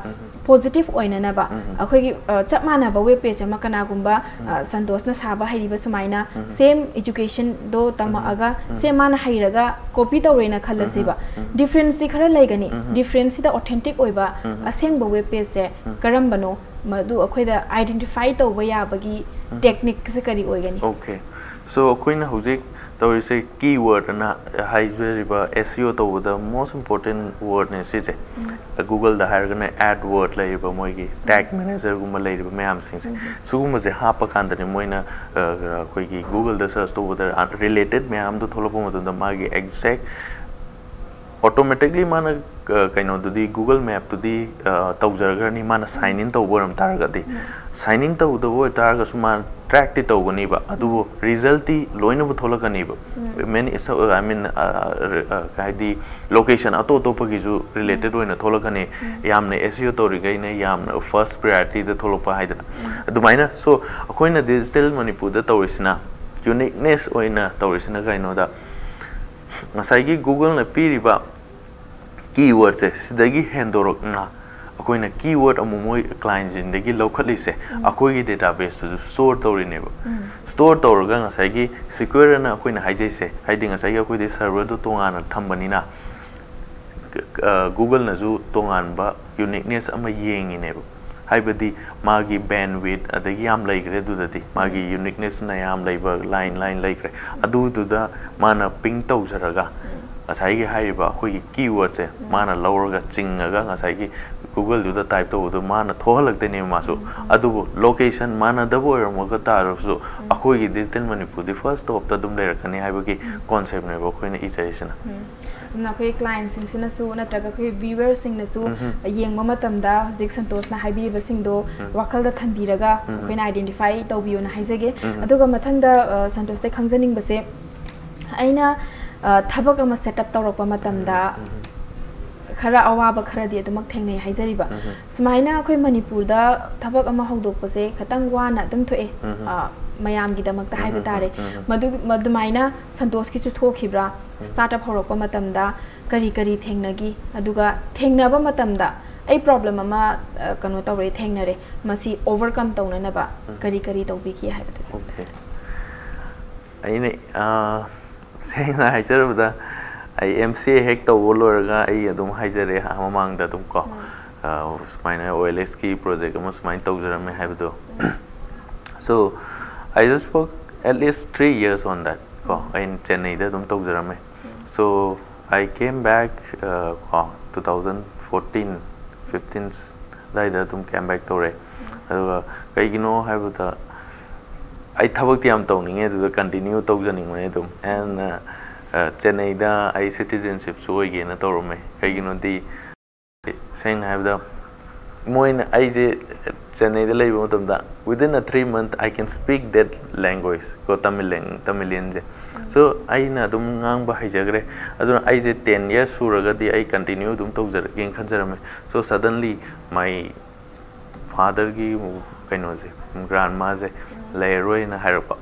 ꯄꯣꯖꯤꯇꯤꯚ ꯑꯣꯏꯅꯅꯕ ꯑꯩꯈꯣꯏꯒꯤ, ꯑ, ꯆꯞ ꯃꯥꯟꯅꯕ ꯋꯦꯕ ꯄꯦꯖ ꯑꯃ ꯀꯅꯥꯒꯨꯝꯕ, ꯑ, ꯁꯟꯇꯣꯁꯅ ꯁꯥꯕ ꯍꯩꯔꯤꯕ ꯁꯨꯃꯥꯏꯅ ꯁꯦꯝ ꯑꯦꯖꯨꯀꯦꯁꯟꯗꯣ ꯇꯝꯃꯛꯑꯒ ꯁꯦꯝ ꯃꯥꯅ ꯍꯩꯔꯒ ꯀꯣꯄꯤ ꯇꯧꯔꯦꯅ ꯈꯜꯂꯁꯦꯕ꯫ ꯗꯤꯐ꯭ꯔꯦꯟꯁꯁꯤ ꯈꯔ ꯂꯩꯒꯅꯤ꯫ ꯗꯤꯐ꯭ꯔꯦꯟꯁꯁꯤꯗ ꯑꯣꯊꯦꯟꯇꯤꯛ ꯑꯣꯏꯕ ꯑꯁꯦꯡꯕ ꯋꯦꯕ ꯄꯦꯖꯁꯦ ꯀꯔꯝꯕꯅꯣ, ꯃꯗꯨ ꯑꯩꯈꯣꯏꯗ ꯑꯥꯏꯗꯦꯟꯇꯤꯐꯥꯏ ꯇꯧꯕ ꯌꯥꯕꯒꯤ ꯇꯦꯛꯅꯤꯛꯁꯦ ꯀꯔꯤ ꯑꯣꯏꯒꯅꯤ? Okay. So, ꯑꯩꯈꯣꯏꯅ ꯍꯧꯖꯤꯛ ꯇꯧꯔꯤꯁꯦ ꯀꯤ ꯋꯥꯔꯗ ꯑꯅ ꯍꯥꯏꯖꯔꯤꯕ S E O ꯇꯧꯕꯗ most important wordꯅꯦ ꯁꯤꯁꯦ꯫ Googleꯗ ꯍꯥꯏꯔꯒꯅ AdWord ꯂꯩꯔꯤꯕ ꯃꯣꯏꯒꯤ ꯇꯦꯒ ꯃꯦꯅꯦꯖꯔꯒꯨꯝꯕ ꯂꯩꯔꯤꯕ ꯃꯌꯥꯝꯁꯤꯡꯁꯦ꯫ ꯁꯤꯒꯨꯝꯕꯁꯦ ꯍꯥꯞꯄ ꯀꯥꯟꯗꯅꯦ ꯃꯣꯏꯅ, ꯑ, ꯑꯩꯈꯣꯏꯒꯤ Googleꯗ ꯁꯔꯆ ꯇꯧꯕꯗ ꯔꯤꯂꯦꯇꯦꯗ ꯃꯌꯥꯝꯗꯣ ꯊꯣꯛꯂꯛꯄ ꯃꯇꯝꯗ ꯃꯥꯒꯤ ꯑꯦꯛꯖꯦꯛ ꯑꯣꯇꯣꯃꯦꯇꯤꯛꯂꯤ ꯃꯥꯅ, ꯑ, ꯀꯩꯅꯣꯗꯨꯗꯤ Google Mapꯇꯨꯗꯤ, ꯑ, ꯇꯧꯖꯔꯒꯅꯤ, ꯃꯥꯅ ꯁꯥꯏꯟ ꯏꯟ ꯇꯧꯕ ꯑꯣꯏꯔꯝ ꯇꯥꯔꯒꯗꯤ꯫ ꯁꯥꯏꯟ ꯏꯟ ꯇꯧꯗꯕ ꯑꯣꯏꯇꯥꯔꯒꯁꯨ ꯃꯥꯅ ꯇ꯭ꯔꯦꯛꯇꯤ ꯇꯧꯒꯅꯤꯕ, ꯑꯗꯨꯕꯨ ꯔꯤꯖꯜꯇꯤ ꯂꯣꯏꯅꯃꯛ ꯊꯣꯛꯂꯛꯀꯅꯤꯕ꯫ Many, I mean, ꯑ, ꯑ, ꯍꯥꯏꯗꯤ ꯂꯣꯀꯦꯁꯟ ꯑꯇꯣꯞ ꯑꯇꯣꯞꯄꯒꯤꯁꯨ ꯔꯤꯂꯦꯇꯦꯗ ꯑꯣꯏꯅ ꯊꯣꯛꯂꯛꯀꯅꯤ꯫ ꯌꯥꯝꯅ S E O ꯇꯧꯔꯤꯈꯩꯅ ꯌꯥꯝꯅ ꯐꯥꯔꯁ ꯄ꯭ꯔꯤꯌꯣꯔꯤꯇꯤꯗ ꯊꯣꯛꯂꯛꯄ ꯍꯥꯏꯗꯅ꯫ ꯑꯗꯨꯃꯥꯏꯅ, so, ꯑꯩꯈꯣꯏꯅ ꯗꯤꯖꯤꯇꯦꯜ ꯃꯅꯤꯄꯨꯔꯗ ꯇꯧꯔꯤꯁꯤꯅ, ꯌꯨꯅꯤꯛꯅꯦꯁ ꯑꯣꯏꯅ ꯇꯧꯔꯤꯁꯤꯅ ꯀꯩꯅꯣꯗ, ꯉꯁꯥꯏꯒꯤ Googleꯅ ꯄꯤꯔꯤꯕ ꯀꯤ ꯋꯥꯔꯗꯁꯦ ꯁꯤꯗꯒꯤ ꯍꯦꯟꯗꯣꯔꯛꯅ ꯑꯩꯈꯣꯏꯅ ꯀꯤ ꯋꯥꯔꯗ ꯑꯃꯨꯛ ꯃꯣꯏ ꯀ꯭ꯂꯥꯏꯟꯁꯤꯡꯗꯒꯤ ꯂꯧꯈꯠꯂꯤꯁꯦ ꯑꯩꯈꯣꯏꯒꯤ ꯗꯦꯇꯥꯕꯦꯁꯇꯁꯨ ꯁ꯭ꯇꯣꯔ ꯇꯧꯔꯤꯅꯦꯕ꯫ ꯁ꯭ꯇꯣꯔ ꯇꯧꯔꯒ ꯉꯁꯥꯏꯒꯤ ꯁꯤꯀ꯭ꯌꯨꯔ ꯑꯅ ꯑꯩꯈꯣꯏꯅ ꯍꯥꯏꯖꯩꯁꯦ, ꯍꯥꯏꯗꯤ ꯉꯁꯥꯏꯒꯤ ꯑꯩꯈꯣꯏꯗꯤ ꯁꯔꯚꯔꯗꯣ ꯇꯣꯉꯥꯟꯅ ꯊꯝꯕꯅꯤꯅ, ꯑ, Googleꯅꯁꯨ ꯇꯣꯉꯥꯟꯕ ꯌꯨꯅꯤꯛꯅꯦꯁ ꯑꯃ ꯌꯦꯡꯉꯤꯅꯦꯕ꯫ ꯍꯥꯏꯕꯗꯤ ꯃꯥꯒꯤ ꯕꯦꯟꯋꯤꯠ ꯑꯗꯒꯤ ꯌꯥꯝ ꯂꯩꯈ꯭ꯔꯦ, ꯑꯗꯨꯗꯗꯤ ꯃꯥꯒꯤ ꯌꯨꯅꯤꯛꯅꯦꯁꯅ ꯌꯥꯝ ꯂꯩꯕ ꯂꯥꯏꯟ ꯂꯥꯏꯟ ꯂꯩꯈ꯭ꯔꯦ꯫ ꯑꯗꯨꯗꯨꯗ ꯃꯥꯅ ꯄꯤꯡ ꯇꯧꯖꯔꯒ ꯉꯁꯥꯏꯒꯤ ꯍꯥꯏꯔꯤꯕ ꯑꯩꯈꯣꯏꯒꯤ ꯀꯤ ꯋꯥꯔꯗꯁꯦ ꯃꯥꯅ ꯂꯧꯔꯒ ꯆꯤꯡꯉꯒ ꯉꯁꯥꯏꯒꯤ Googleꯗꯨꯗ ꯇꯥꯏꯞ ꯇꯧꯕꯗꯣ ꯃꯥꯅ ꯊꯣꯛꯍꯜꯂꯛꯇꯣꯏꯅꯦꯕ ꯃꯥꯁꯨ꯫ ꯑꯗꯨꯕꯨ ꯂꯣꯀꯦꯁꯟ ꯃꯥꯟꯅꯗꯕ ꯑꯣꯏꯔꯝꯃꯒ ꯇꯥꯔꯁꯨ ꯑꯩꯈꯣꯏꯒꯤ ꯗꯤꯖꯤꯇꯦꯜ ꯃꯅꯤꯄꯨꯔꯗꯤ ꯐꯥꯔꯁ ꯇꯣꯞꯇ ꯑꯗꯨꯝ ꯂꯩꯔꯛꯀꯅꯤ ꯍꯥꯏꯕꯒꯤ ꯀꯣꯟꯁꯦꯞꯅꯦꯕ ꯑꯩꯈꯣꯏꯅ ꯏꯖꯔꯤꯁꯤꯅ꯫ ꯑꯗꯨꯅ ꯑꯩꯈꯣꯏ ꯀ꯭ꯂꯥꯏꯟꯁꯤꯡꯁꯤꯅꯁꯨ ꯅꯠꯇ꯭ꯔꯒ ꯑꯩꯈꯣꯏ ꯚ꯭ꯌꯨꯋꯔꯁꯤꯡꯅꯁꯨ ꯌꯦꯡꯕ ꯃꯇꯝꯗ ꯍꯧꯖꯤꯛ ꯁꯟꯇꯣꯁꯅ ꯍꯥꯏꯕꯤꯔꯤꯕꯁꯤꯡꯗꯣ ꯋꯥꯈꯜꯗ ꯊꯝꯕꯤꯔꯒ ꯑꯩꯈꯣꯏꯅ ꯑꯥꯏꯗꯦꯟꯇꯤꯐꯥꯏ ꯇꯧꯕꯤꯌꯣꯅ ꯍꯥꯏꯖꯒꯦ꯫ ꯑꯗꯨꯒ ꯃꯊꯪꯗ, ꯑ, ꯁꯟꯇꯣꯁꯇ ꯈꯪꯖꯅꯤꯡꯕꯁꯦ, ꯑꯩꯅ, ꯑ, ꯊꯕꯛ ꯑꯃ ꯁꯦꯠ ꯑꯞ ꯇꯧꯔꯛꯄ ꯃꯇꯝꯗ ꯈꯔ ꯑꯋꯥꯕ ꯈꯔꯗꯤ ꯑꯗꯨꯃꯛ ꯊꯦꯡꯅꯩ ꯍꯥꯏꯖꯔꯤꯕ꯫ ꯁꯨꯃꯥꯏꯅ ꯑꯩꯈꯣꯏ ꯃꯅꯤꯄꯨꯔꯗ ꯊꯕꯛ ꯑꯃ ꯍꯧꯗꯣꯛꯄꯁꯦ ꯈꯤꯇꯪ ꯋꯥꯅ ꯑꯗꯨꯝ ꯊꯣꯛꯑꯦ꯫ ꯑ, ꯃꯌꯥꯝꯒꯤꯗꯃꯛꯇ ꯍꯥꯏꯕ ꯇꯥꯔꯦ꯫ ꯃꯗꯨ, ꯃꯗꯨꯃꯥꯏꯅ ꯁꯟꯇꯣꯁꯀꯤꯁꯨ ꯊꯣꯛꯈꯤꯕ꯭ꯔꯥ? ꯁ꯭ꯇꯥꯔꯠ ꯑꯞ ꯍꯧꯔꯛꯄ ꯃꯇꯝꯗ ꯀꯔꯤ ꯀꯔꯤ ꯊꯦꯡꯅꯈꯤ? ꯑꯗꯨꯒ ꯊꯦꯡꯅꯕ ꯃꯇꯝꯗ ꯑꯩ ꯄ꯭ꯔꯣꯕ꯭ꯂꯦꯝ ꯑꯃ, ꯑ, ꯀꯩꯅꯣ ꯇꯧꯔꯦ, ꯊꯦꯡꯅꯔꯦ, ꯃꯁꯤ ꯑꯣꯚꯔꯀꯝ ꯇꯧꯅꯅꯕ ꯀꯔꯤ ꯀꯔꯤ ꯇꯧꯕꯤꯈꯤ ꯍꯥꯏꯕꯗꯨ? ꯑꯣꯀꯦ꯫ ꯑꯩꯅ, ꯑ, ꯁꯦꯡꯅ ꯍꯥꯏꯖꯔꯕꯗ, ꯑꯩ M C A ꯍꯦꯛ ꯇꯧꯕ ꯂꯣꯏꯔꯒ ꯑꯩ ꯑꯗꯨꯝ ꯍꯥꯏꯖꯔꯦ, ꯑ, ꯃꯃꯥꯡꯗ ꯑꯗꯨꯝ ꯀꯣ, ꯑ, ꯁꯨꯃꯥꯏꯅ O L X ꯀꯤ ꯄ꯭ꯔꯣꯖꯦꯛ ꯑꯃ ꯁꯨꯃꯥꯏꯅ ꯇꯧꯖꯔꯝꯃꯦ ꯍꯥꯏꯕꯗꯣ꯫ So, I just work at least three years on that ꯀꯣ꯫ ꯑꯩꯅ ꯆꯦꯟꯅꯩꯗ ꯑꯗꯨꯝ ꯇꯧꯖꯔꯝꯃꯦ꯫ So, I came back, uh, ꯀꯣ, two thousand fourteen, fifteen ꯑꯗꯨꯋꯥꯏꯗ ꯑꯗꯨꯝ came back ꯇꯧꯔꯦ꯫ ꯑꯗꯨꯒ ꯀꯩꯒꯤꯅꯣ ꯍꯥꯏꯕꯗ, ꯑꯩ ꯊꯕꯛꯇꯤ ꯌꯥꯝ ꯇꯧꯅꯤꯡꯉꯦ, ꯑꯗꯨꯗ continue ꯇꯧꯖꯅꯤꯡꯕꯅꯦ ꯑꯗꯨꯝ꯫ And, uh, uh, ꯆꯦꯟꯅꯩꯗ ꯑꯩ citizenship ꯁꯨ ꯑꯣꯏꯒꯦꯅ ꯇꯧꯔꯝꯃꯦ꯫ ꯀꯩꯒꯤꯅꯣꯗꯤ, ꯁꯦꯡꯅ ꯍꯥꯏꯕꯗ, ꯃꯣꯏꯅ ꯑꯩꯁꯦ ꯆꯦꯟꯅꯩꯗ ꯂꯩꯕ ꯃꯇꯝꯗ, within a three month, I can speak that language ꯀꯣ, ꯇꯥꯃꯤꯜ ꯂꯦꯡ-, ꯇꯥꯃꯤꯂꯤꯌꯟꯁꯦ꯫ So, ꯑꯩꯅ ꯑꯗꯨꯝ ꯉꯥꯡꯕ ꯍꯩꯖꯈ꯭ꯔꯦ꯫ ꯑꯗꯨꯅ ꯑꯩꯁꯦ ten years ꯁꯨꯔꯒꯗꯤ ꯑꯩ continue ꯑꯗꯨꯝ ꯇꯧꯖꯔꯛꯀꯦꯅ ꯈꯟꯖꯔꯝꯃꯦ꯫ So, suddenly my father ꯒꯤ ꯀꯩꯅꯣꯁꯦ, grandma ꯁꯦ ꯂꯩꯔꯔꯣꯏꯅ ꯍꯥꯏꯔꯛꯄ꯫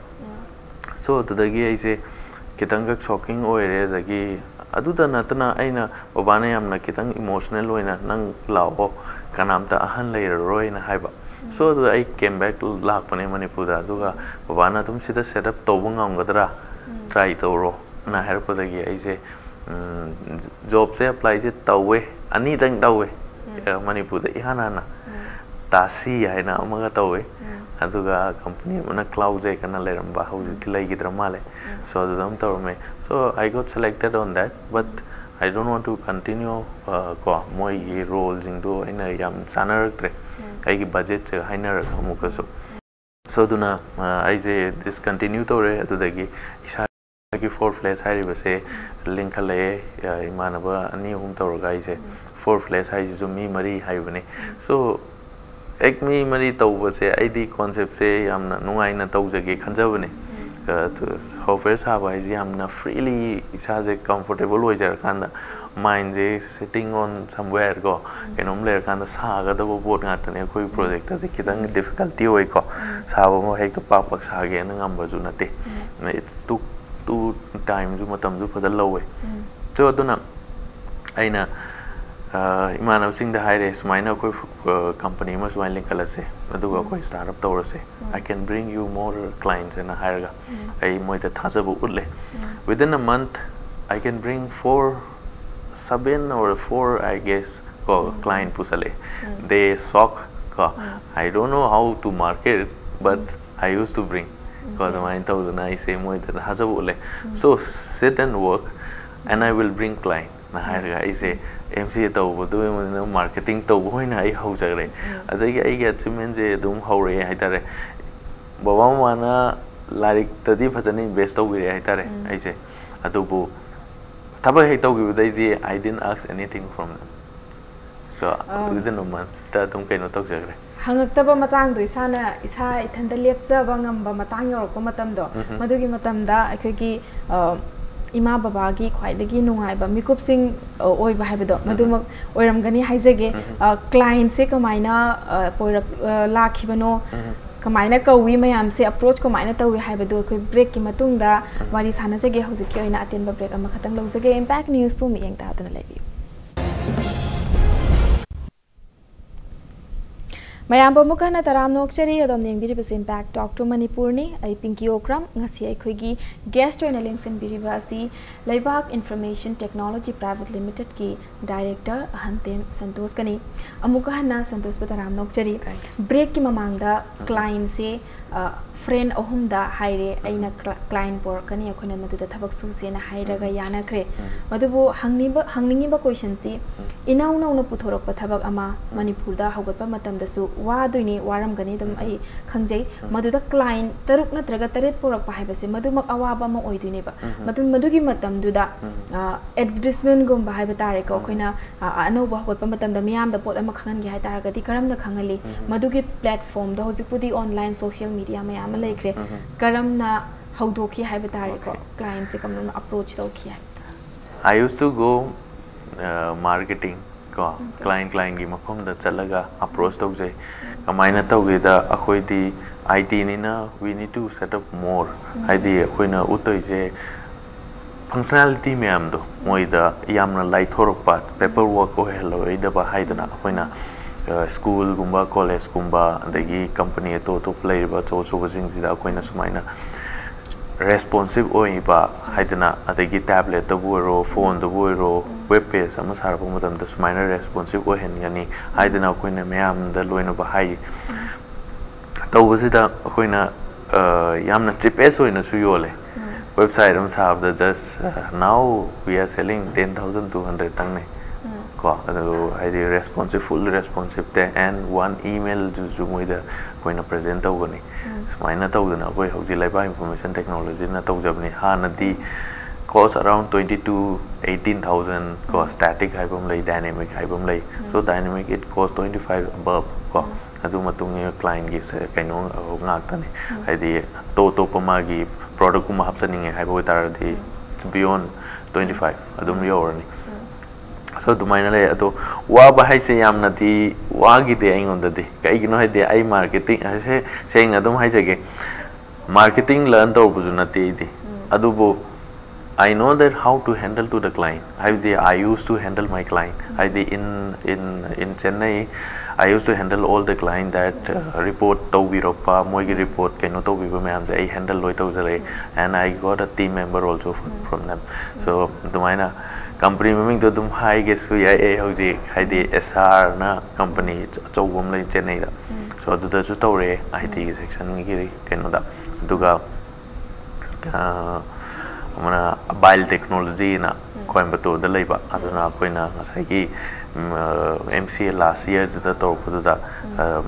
So, ꯑꯗꯨꯗꯒꯤ ꯑꯩꯁꯦ ꯈꯤꯇꯪꯈꯛ shocking ꯑꯣꯏꯔꯦ꯫ ꯑꯗꯒꯤ ꯑꯗꯨꯗ ꯅꯠꯇꯅ ꯑꯩꯅ, ꯕꯕꯥꯅ ꯌꯥꯝꯅ ꯈꯤꯇꯪ emotional ꯑꯣꯏꯅ, "ꯅꯪ ꯂꯥꯛꯑꯣ, ꯀꯅꯥꯝꯇ ꯑꯍꯟ ꯂꯩꯔꯔꯣꯏꯅ" ꯍꯥꯏꯕ꯫ So, ꯑꯗꯨꯗ ꯑꯩ came back ꯂꯥꯛꯄꯅꯦ ꯃꯅꯤꯄꯨꯔꯗ꯫ ꯑꯗꯨꯒ ꯕꯕꯥꯅ ꯑꯗꯨꯝ, "ꯁꯤꯗ set up ꯇꯧꯕ ꯉꯝꯒꯗ꯭ꯔꯥ? Try ꯇꯧꯔꯣꯅ" ꯍꯥꯏꯔꯛꯄꯗꯒꯤ ꯑꯩꯁꯦ, ꯎꯝ, job ꯁꯦ apply ꯁꯦ ꯇꯧꯋꯦ, ꯑꯅꯤꯗꯪ ꯇꯧꯋꯦ꯫ ꯑ, ꯃꯅꯤꯄꯨꯔꯗ ꯏꯍꯥꯟ ꯍꯥꯟꯅ ꯇꯥꯁꯤ ꯍꯥꯏꯅ ꯑꯃꯒ ꯇꯧꯋꯦ꯫ ꯑꯗꯨꯒ company ꯑꯃꯅ Cloud Jack ꯑꯅ ꯂꯩꯔꯝꯕ, ꯍꯧꯖꯤꯛꯇꯤ ꯂꯩꯈꯤꯗ꯭ꯔ ꯃꯥꯜꯂꯦ꯫ So, ꯑꯗꯨꯗ ꯑꯃ ꯇꯧꯔꯝꯃꯦ꯫ So, I got selected on that, but I don't want to continue, uh, ꯀꯣ, ꯃꯣꯏꯒꯤ role ꯁꯤꯡꯗꯣ ꯑꯩꯅ ꯌꯥꯝ ꯆꯥꯅꯔꯛꯇ꯭ꯔꯦ꯫ ꯑꯩꯒꯤ budget ꯁꯦ ꯍꯥꯏꯅꯔꯒ ꯑꯃꯨꯛꯀꯁꯨ꯫ So, ꯑꯗꯨꯅ, ꯑ, ꯑꯩꯁꯦ discontinue ꯇꯧꯔꯦ꯫ ꯑꯗꯨꯗꯒꯤ ꯏꯁꯥꯒꯤ Four Flash ꯍꯥꯏꯔꯤꯕꯁꯦ ꯂꯤꯡꯈꯠꯂꯛꯑꯦ꯫ ꯑ, ꯏꯃꯥꯟꯅꯕ ꯑꯅꯤ ꯑꯍꯨꯝ ꯇꯧꯔꯒ ꯑꯩꯁꯦ, Four Flash ꯍꯥꯏꯁꯤꯁꯨ ꯃꯤ ꯃꯔꯤ ꯍꯥꯏꯕꯅꯦ꯫ So, ꯍꯦꯛ ꯃꯤ ꯃꯔꯤ ꯇꯧꯕꯁꯦ, ꯑꯩꯗꯤ concept ꯁꯦ ꯌꯥꯝꯅ ꯅꯨꯡꯉꯥꯏꯅ ꯇꯧꯖꯒꯦ ꯈꯟꯖꯕꯅꯦ꯫ ꯑ, software ꯁꯥꯕ ꯍꯥꯏꯁꯦ ꯌꯥꯝꯅ freely ꯏꯁꯥꯁꯦ comfortable ꯑꯣꯏꯖꯔꯀꯥꯟꯗ, Mindꯁꯦ sitting on somewhere ꯀꯣ, ꯀꯩꯅꯣꯝ ꯂꯩꯔꯀꯥꯟꯗ ꯁꯥꯒꯗꯕ ꯄꯣꯠ ꯉꯥꯛꯇꯅꯦ꯫ ꯑꯩꯈꯣꯏꯒꯤ projectꯇꯗꯤ ꯈꯤꯇꯪ difficulty ꯑꯣꯏꯀꯣ, ꯁꯥꯕ ꯑꯃ ꯍꯦꯛꯇ ꯄꯥꯛ ꯄꯥꯛ ꯁꯥꯒꯦꯅ ꯉꯝꯕꯁꯨ ꯅꯠꯇꯦ꯫ It's too too timeꯁꯨ, ꯃꯇꯝꯁꯨ ꯐꯖꯅ ꯂꯧꯋꯦ꯫ So ꯑꯗꯨꯅ ꯑꯩꯅ ꯑ, ꯏꯃꯥꯟꯅꯕꯁꯤꯡꯗ ꯍꯥꯏꯔꯦ, "ꯁꯨꯃꯥꯏꯅ ꯑꯩꯈꯣꯏ company ꯑꯃ ꯁꯨꯃꯥꯏꯅ ꯂꯤꯡꯈꯠꯂꯁꯦ, ꯑꯗꯨꯒ ꯑꯩꯈꯣꯏ start up ꯇꯧꯔꯁꯦ, I can bring you more clients" ꯍꯥꯏꯅ ꯍꯥꯏꯔꯒ ꯑꯩ ꯃꯣꯏꯗ ꯊꯥꯖꯕ ꯎꯠꯂꯦ꯫ Within a month I can bring four, seven or four, I guess, ꯀꯣ, client ꯄꯨꯁꯜꯂꯛꯑꯦ꯫ They shock ꯀꯣ, "I don't know how to market, but I used to bring" ꯀꯣ, ꯑꯗꯨꯃꯥꯏꯅ ꯇꯧꯗꯅ ꯑꯩꯁꯦ ꯃꯣꯏꯗ ꯊꯥꯖꯕ ꯎꯠꯂꯦ꯫ "So sit and work and I will bring client" ꯅ ꯍꯥꯏꯔꯒ ꯑꯩꯁꯦ MCA ꯇꯧꯕꯗꯨ ꯑꯣꯏꯅ marketing ꯇꯧꯕ ꯑꯣꯏꯅ ꯑꯩ ꯍꯧꯖꯈ꯭ꯔꯦ꯫ ꯑꯗꯒꯤ ꯑꯩꯒꯤ achievementꯁꯦ ꯑꯗꯨꯝ ꯍꯧꯔꯛꯑꯦ ꯍꯥꯏꯇꯥꯔꯦ꯫ ꯕꯕꯥ ꯃꯃꯥꯅ ꯂꯥꯏꯔꯤꯛꯇꯗꯤ ꯐꯖꯅ invest ꯇꯧꯕꯤꯔꯛꯑꯦ ꯍꯥꯏꯇꯥꯔꯦ ꯑꯩꯁꯦ꯫ ꯑꯗꯨꯕꯨ ꯊꯕꯛ ꯍꯦꯛ ꯇꯧꯈꯤꯕꯗꯩꯗꯤ I didn't ask anything from them. So within a monthꯇ ꯑꯗꯨꯝ ꯀꯩꯅꯣ ꯇꯧꯖꯈ꯭ꯔꯦ꯫ ꯍꯪꯉꯛꯇꯕ ꯃꯇꯥꯡꯗꯣ, ꯏꯁꯥꯅ ꯏꯁꯥ ꯏꯊꯟꯇ ꯂꯦꯞꯆꯕ ꯉꯝꯕ ꯃꯇꯥꯡ ꯌꯧꯔꯛꯄ ꯃꯇꯝꯗꯣ, ꯃꯗꯨꯒꯤ ꯃꯇꯝꯗ ꯑꯩꯈꯣꯏꯒꯤ ꯑ, ꯏꯃꯥ ꯕꯕꯥꯒꯤ ꯈ꯭ꯋꯥꯏꯗꯒꯤ ꯅꯨꯡꯉꯥꯏꯕ ꯃꯤꯀꯨꯞꯁꯤꯡ ꯑ, ꯑꯣꯏꯕ ꯍꯥꯏꯕꯗꯣ, ꯃꯗꯨꯃꯛ ꯑꯣꯏꯔꯝꯒꯅꯤ ꯍꯥꯏꯖꯒꯦ꯫ Clientꯁꯦ ꯀꯃꯥꯏꯅ ꯑ, ꯄꯣꯏꯔꯛ ꯑ, ꯂꯥꯛꯈꯤꯕꯅꯣ, ꯀꯃꯥꯏꯅ ꯀꯧꯏ, ꯃꯌꯥꯝꯁꯦ approach ꯀꯃꯥꯏꯅ ꯇꯧꯏ ꯍꯥꯏꯕꯗꯨ ꯑꯩꯈꯣꯏ breakꯀꯤ ꯃꯇꯨꯡꯗ ꯋꯥꯔꯤ ꯁꯥꯟꯅꯖꯒꯦ꯫ ꯍꯧꯖꯤꯛꯀꯤ ꯑꯣꯏꯅ ꯑꯇꯦꯟꯕ break ꯑꯃꯈꯛꯇꯪ ꯂꯧꯖꯒꯦ꯫ Impact Newsꯄꯨ ꯃꯤꯠꯌꯦꯡ ꯇꯥꯗꯨꯅ ꯂꯩꯕꯤꯌꯨ꯫ ꯃꯌꯥꯝꯕꯨ ꯑꯃꯨꯛ ꯍꯟꯅ ꯇꯔꯥꯝꯅ ꯑꯣꯛꯆꯔꯤ꯫ ꯑꯗꯣꯝꯅ ꯌꯦꯡꯕꯤꯔꯤꯕꯁꯤ Impact Talk to ꯃꯅꯤꯄꯨꯔꯅꯤ꯫ ꯑꯩ ꯄꯤꯡꯀꯤ ꯑꯣꯀ꯭ꯔꯝ꯫ ꯉꯁꯤ ꯑꯩꯈꯣꯏꯒꯤ guest ꯑꯣꯏꯅ ꯂꯦꯡꯁꯤꯟꯕꯤꯔꯤꯕ ꯑꯁꯤ ꯂꯩꯕꯥꯛ Information Technology Private Limitedꯀꯤ director ꯑꯍꯟꯇꯦꯝ ꯁꯟꯇꯣꯁꯀꯅꯤ꯫ ꯑꯃꯨꯛꯀ ꯍꯟꯅ ꯁꯟꯇꯣꯁꯄꯨ ꯇꯔꯥꯝꯅ ꯑꯣꯛꯆꯔꯤ꯫ Breakꯀꯤ ꯃꯃꯥꯡꯗ clientꯁꯦ friend ꯑꯍꯨꯝꯗ ꯍꯥꯏꯔꯦ, ꯑꯩꯅ client ꯄꯣꯔꯛꯀꯅꯤ, ꯑꯩꯈꯣꯏꯅ ꯃꯗꯨꯗ ꯊꯕꯛ ꯁꯨꯁꯦꯅ ꯍꯥꯏꯔꯒ ꯌꯥꯅꯈ꯭ꯔꯦ꯫ ꯃꯗꯨꯕꯨ ꯍꯪꯅꯤꯡꯕ, ꯍꯪꯅꯤꯡꯉꯤꯕ questionꯁꯤ, ꯏꯅꯧ ꯅꯧꯅ ꯄꯨꯊꯣꯔꯛꯄ ꯊꯕꯛ ꯑꯃ ꯃꯅꯤꯄꯨꯔꯗ ꯍꯧꯒꯠꯄ ꯃꯇꯝꯗꯁꯨ ꯋꯥꯗꯣꯏꯅꯤ, ꯋꯥꯔꯝꯒꯅꯤ ꯑꯗꯨꯝ ꯑꯩ ꯈꯪꯖꯩ꯫ ꯃꯗꯨꯗ client ꯇꯔꯨꯛ ꯅꯠꯇ꯭ꯔꯒ ꯇꯔꯦꯠ ꯄꯣꯔꯛꯄ ꯍꯥꯏꯕꯁꯦ ꯃꯗꯨꯃꯛ ꯑꯋꯥꯕ ꯑꯃ ꯑꯣꯏꯗꯣꯏꯅꯦꯕ꯫ ꯃꯗꯨ, ꯃꯗꯨꯒꯤ ꯃꯇꯝꯗꯨꯗ advertisementꯒꯨꯝꯕ ꯍꯥꯏꯕ ꯇꯥꯔꯦꯀꯣ, ꯑꯩꯈꯣꯏꯅ ꯑ, ꯑ, ꯑꯅꯧꯕ ꯍꯧꯒꯠꯄ ꯃꯇꯝꯗ ꯃꯤꯌꯥꯝꯗ ꯄꯣꯠ ꯑꯃ ꯈꯪꯍꯟꯒꯦ ꯍꯥꯏ ꯇꯥꯔꯒꯗꯤ ꯀꯔꯝꯅ ꯈꯪꯍꯜꯂꯤ? ꯃꯗꯨꯒꯤ platformꯗꯣ ꯍꯧꯖꯤꯛꯄꯨꯗꯤ online social media ꯃꯌꯥꯝ ꯑꯃ ꯂꯩꯈ꯭ꯔꯦ꯫ ꯀꯔꯝꯅ ꯍꯧꯗꯣꯛꯈꯤ ꯍꯥꯏꯕ ꯇꯥꯔꯦꯀꯣ? Clientꯁꯦ ꯀꯔꯝꯅ approach ꯇꯧꯈꯤ ꯍꯥꯏꯕ? I used to go marketing ꯀꯣ, ꯀ꯭ꯂꯥꯏꯟ ꯀ꯭ꯂꯥꯏꯟꯒꯤ ꯃꯐꯝꯗ ꯆꯠꯂꯒ ꯑꯦꯄ꯭ꯔꯣꯁ ꯇꯧꯖꯩ꯫ ꯀꯃꯥꯏꯅ ꯇꯧꯒꯦꯗ, ꯑꯩꯈꯣꯏꯗꯤ ꯑꯥꯏ ꯇꯤꯅꯤꯅ we need to set up more, ꯍꯥꯏꯗꯤ ꯑꯩꯈꯣꯏꯅ ꯎꯠꯇꯣꯏꯁꯦ ꯐꯪꯁꯅꯥꯂꯤꯇꯤ ꯃꯌꯥꯝꯗꯣ ꯃꯣꯏꯗ ꯌꯥꯝꯅ ꯂꯥꯏꯊꯣꯔꯛꯄ, ꯄꯦꯄꯔ ꯋꯥꯔꯛ ꯑꯣꯏꯍꯜꯂꯣꯏꯗꯕ ꯍꯥꯏꯗꯅ ꯑꯩꯈꯣꯏꯅ ꯁ꯭ꯀꯨꯜꯒꯨꯝꯕ ꯀꯣꯂꯦꯖꯀꯨꯝꯕ ꯑꯗꯒꯤ ꯀꯝꯄꯅꯤ ꯑꯇꯣꯞ ꯑꯇꯣꯞꯄ ꯂꯩꯔꯤꯕ ꯑꯆꯧ ꯑꯆꯧꯕꯁꯤꯡꯁꯤꯗ ꯑꯩꯈꯣꯏꯅ ꯁꯨꯃꯥꯏꯅ ꯔꯦꯁꯄꯣꯟꯁꯤꯞ ꯑꯣꯏꯕ ꯍꯥꯏꯗꯅ, ꯑꯗꯒꯤ ꯇꯦꯕ꯭ꯂꯦꯠꯇꯕꯨ ꯑꯣꯏꯔꯣ, ꯐꯣꯟꯗꯕꯨ ꯑꯣꯏꯔꯣ, ꯋꯦꯕ ꯄꯦꯖ ꯑꯃ ꯁꯥꯔꯛꯄ ꯃꯇꯝꯗ ꯁꯨꯃꯥꯏꯅ ꯔꯦꯁꯄꯣꯟꯁꯤꯞ ꯑꯣꯏꯍꯟꯒꯅꯤ ꯍꯥꯏꯗꯅ ꯑꯩꯈꯣꯏꯅ ꯃꯌꯥꯝꯗ ꯂꯣꯏꯅꯕ ꯍꯥꯏꯔꯤ꯫ ꯇꯧꯕꯁꯤꯗ ꯑꯩꯈꯣꯏꯅ ꯌꯥꯝꯅ ꯆꯤꯄꯦꯁ ꯑꯣꯏꯅꯁꯨ ꯌꯣꯜꯂꯦ꯫ ꯋꯦꯕꯁꯥꯏꯠ ꯑꯃ ꯁꯥꯕꯗ just now we are selling ten thousand two hundred ꯇꯪꯅꯦ꯫ ꯀꯣ, ꯑꯗꯨ ꯍꯥꯏꯗꯤ ꯔꯦꯁꯄꯣꯟꯁꯤꯞ, ꯐꯨꯜ ꯔꯦꯁꯄꯣꯟꯁꯤꯞꯇ, and one emailꯗꯨꯁꯨ ꯃꯣꯏꯗ ꯑꯩꯈꯣꯏꯅ ꯄ꯭ꯔꯖꯦꯟ ꯇꯧꯒꯅꯤ꯫ ꯁꯨꯃꯥꯏꯅ ꯇꯧꯗꯅ ꯑꯩꯈꯣꯏ ꯍꯧꯖꯤꯛ ꯂꯩꯕꯥꯛ ꯏꯟꯐꯣꯔꯃꯦꯁꯟ ꯇꯦꯛꯅꯣꯂꯣꯖꯤꯅ ꯇꯧꯖꯕꯅꯤ꯫ ꯍꯥꯟꯅꯗꯤ cost around twenty to eighteen thousand ꯀꯣ, static ꯍꯥꯏꯕ ꯑꯃ ꯂꯩ, dynamic ꯍꯥꯏꯕ ꯑꯃ ꯂꯩ꯫ So dynamic it cost twenty five above ꯀꯣ, ꯑꯗꯨ ꯃꯇꯨꯡ ꯏꯟꯅ ꯀ꯭ꯂꯥꯏꯟꯒꯤ ꯀꯩꯅꯣ ꯉꯥꯛꯇꯅꯤ꯫ ꯍꯥꯏꯗꯤ ꯑꯇꯣꯞ ꯑꯇꯣꯞꯄ ꯃꯥꯒꯤ ꯄ꯭ꯔꯣꯗꯛꯀꯨꯝꯕ ꯍꯥꯞꯆꯅꯤꯡꯉꯦ ꯍꯥꯏꯕ ꯑꯣꯏꯇꯥꯔꯗꯤ it's beyond twenty five ꯑꯗꯨꯝ ꯌꯧꯔꯅꯤ꯫ So ꯑꯗꯨꯃꯥꯏꯅ ꯂꯩ꯫ ꯑꯗꯣ ꯋꯥꯕ ꯍꯥꯏꯁꯦ ꯌꯥꯝꯅꯗꯤ ꯋꯥꯈꯤꯗꯦ ꯑꯩꯉꯣꯟꯗꯗꯤ꯫ ꯀꯩꯒꯤꯅꯣ ꯍꯥꯏꯗꯤ ꯑꯩ ꯃꯥꯔꯀꯦꯇꯤꯡ ꯁꯦꯡꯅ ꯑꯗꯨꯝ ꯍꯥꯏꯖꯒꯦ, ꯃꯥꯔꯀꯦꯇꯤꯡ ꯂꯔꯟ ꯇꯧꯔꯨꯕꯁꯨ ꯅꯠꯇꯦ ꯑꯩꯗꯤ꯫ ꯑꯗꯨꯕꯨ I know that how to handle to the client. ꯍꯥꯏꯕꯗꯤ I used to handle my client. ꯍꯥꯏꯗꯤ in in in Chennai, I used to handle all the client that report ꯇꯧꯕꯤꯔꯛꯄ, ꯃꯣꯏꯒꯤ ꯔꯤꯄꯣꯔꯠ ꯀꯩꯅꯣ ꯇꯧꯕꯤꯕ ꯃꯌꯥꯝꯁꯦ ꯑꯩ ꯍꯦꯟꯗꯜ ꯂꯣꯏ ꯇꯧꯖꯔꯛꯏ꯫ And I got a team member also from them. So ꯑꯗꯨꯃꯥꯏꯅ ꯀꯝꯄꯅꯤ ꯃꯃꯤꯡꯗꯣ ꯑꯗꯨꯝ ꯍꯥꯏꯒꯦꯁꯨ ꯌꯥꯏ ꯑꯩ ꯍꯧꯖꯤꯛ, ꯍꯥꯏꯗꯤ ꯑꯦꯁ ꯑꯥꯔꯅ ꯀꯝꯄꯅꯤ ꯑꯆꯧꯕ ꯑꯃ ꯂꯩ ꯆꯦꯟꯅꯩꯗ꯫ So ꯑꯗꯨꯗꯁꯨ ꯇꯧꯔꯛꯑꯦ, ꯑꯥꯏ ꯇꯤꯒꯤ ꯁꯦꯛꯁꯟꯒꯤ ꯀꯩꯅꯣꯗ꯫ ꯑꯗꯨꯒ ꯑꯃꯅ ꯕꯥꯏꯜ ꯇꯦꯛꯅꯣꯂꯣꯖꯤꯅ ꯀꯣꯏꯝꯕꯇꯣꯔꯗ ꯂꯩꯕ, ꯑꯗꯨꯅ ꯑꯩꯈꯣꯏꯅ ꯉꯁꯥꯏꯒꯤ M C A last ꯌꯔꯗꯨꯗ ꯇꯧꯔꯛꯄꯗꯨꯗ,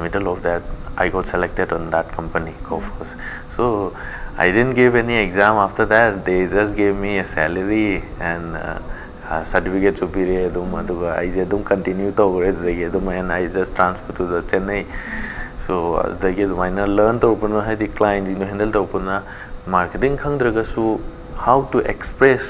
middle of that I got selected on that company, Coforge. So I didn't give any exam after that, they just gave me a salary and certificate ꯁꯨ ꯄꯤꯔꯛꯑꯦ ꯑꯗꯨꯝ꯫ ꯑꯗꯨꯒ ꯑꯩꯁꯦ ꯑꯗꯨꯝ continue ꯇꯧꯈ꯭ꯔꯦ ꯑꯗꯨꯗꯒꯤ ꯑꯗꯨꯝ, and I just transfer to the Chennai. So ꯑꯗꯨꯗꯒꯤ ꯑꯗꯨꯃꯥꯏꯅ ꯂꯔꯟ ꯇꯧꯔꯛꯄꯅ, ꯍꯥꯏꯗꯤ ꯀ꯭ꯂꯥꯏꯟꯁꯤꯡꯗꯣ ꯍꯦꯟꯗꯜ ꯇꯧꯔꯛꯄꯅ, ꯃꯥꯔꯀꯦꯇꯤꯡ ꯈꯪꯗ꯭ꯔꯒꯁꯨ how to express,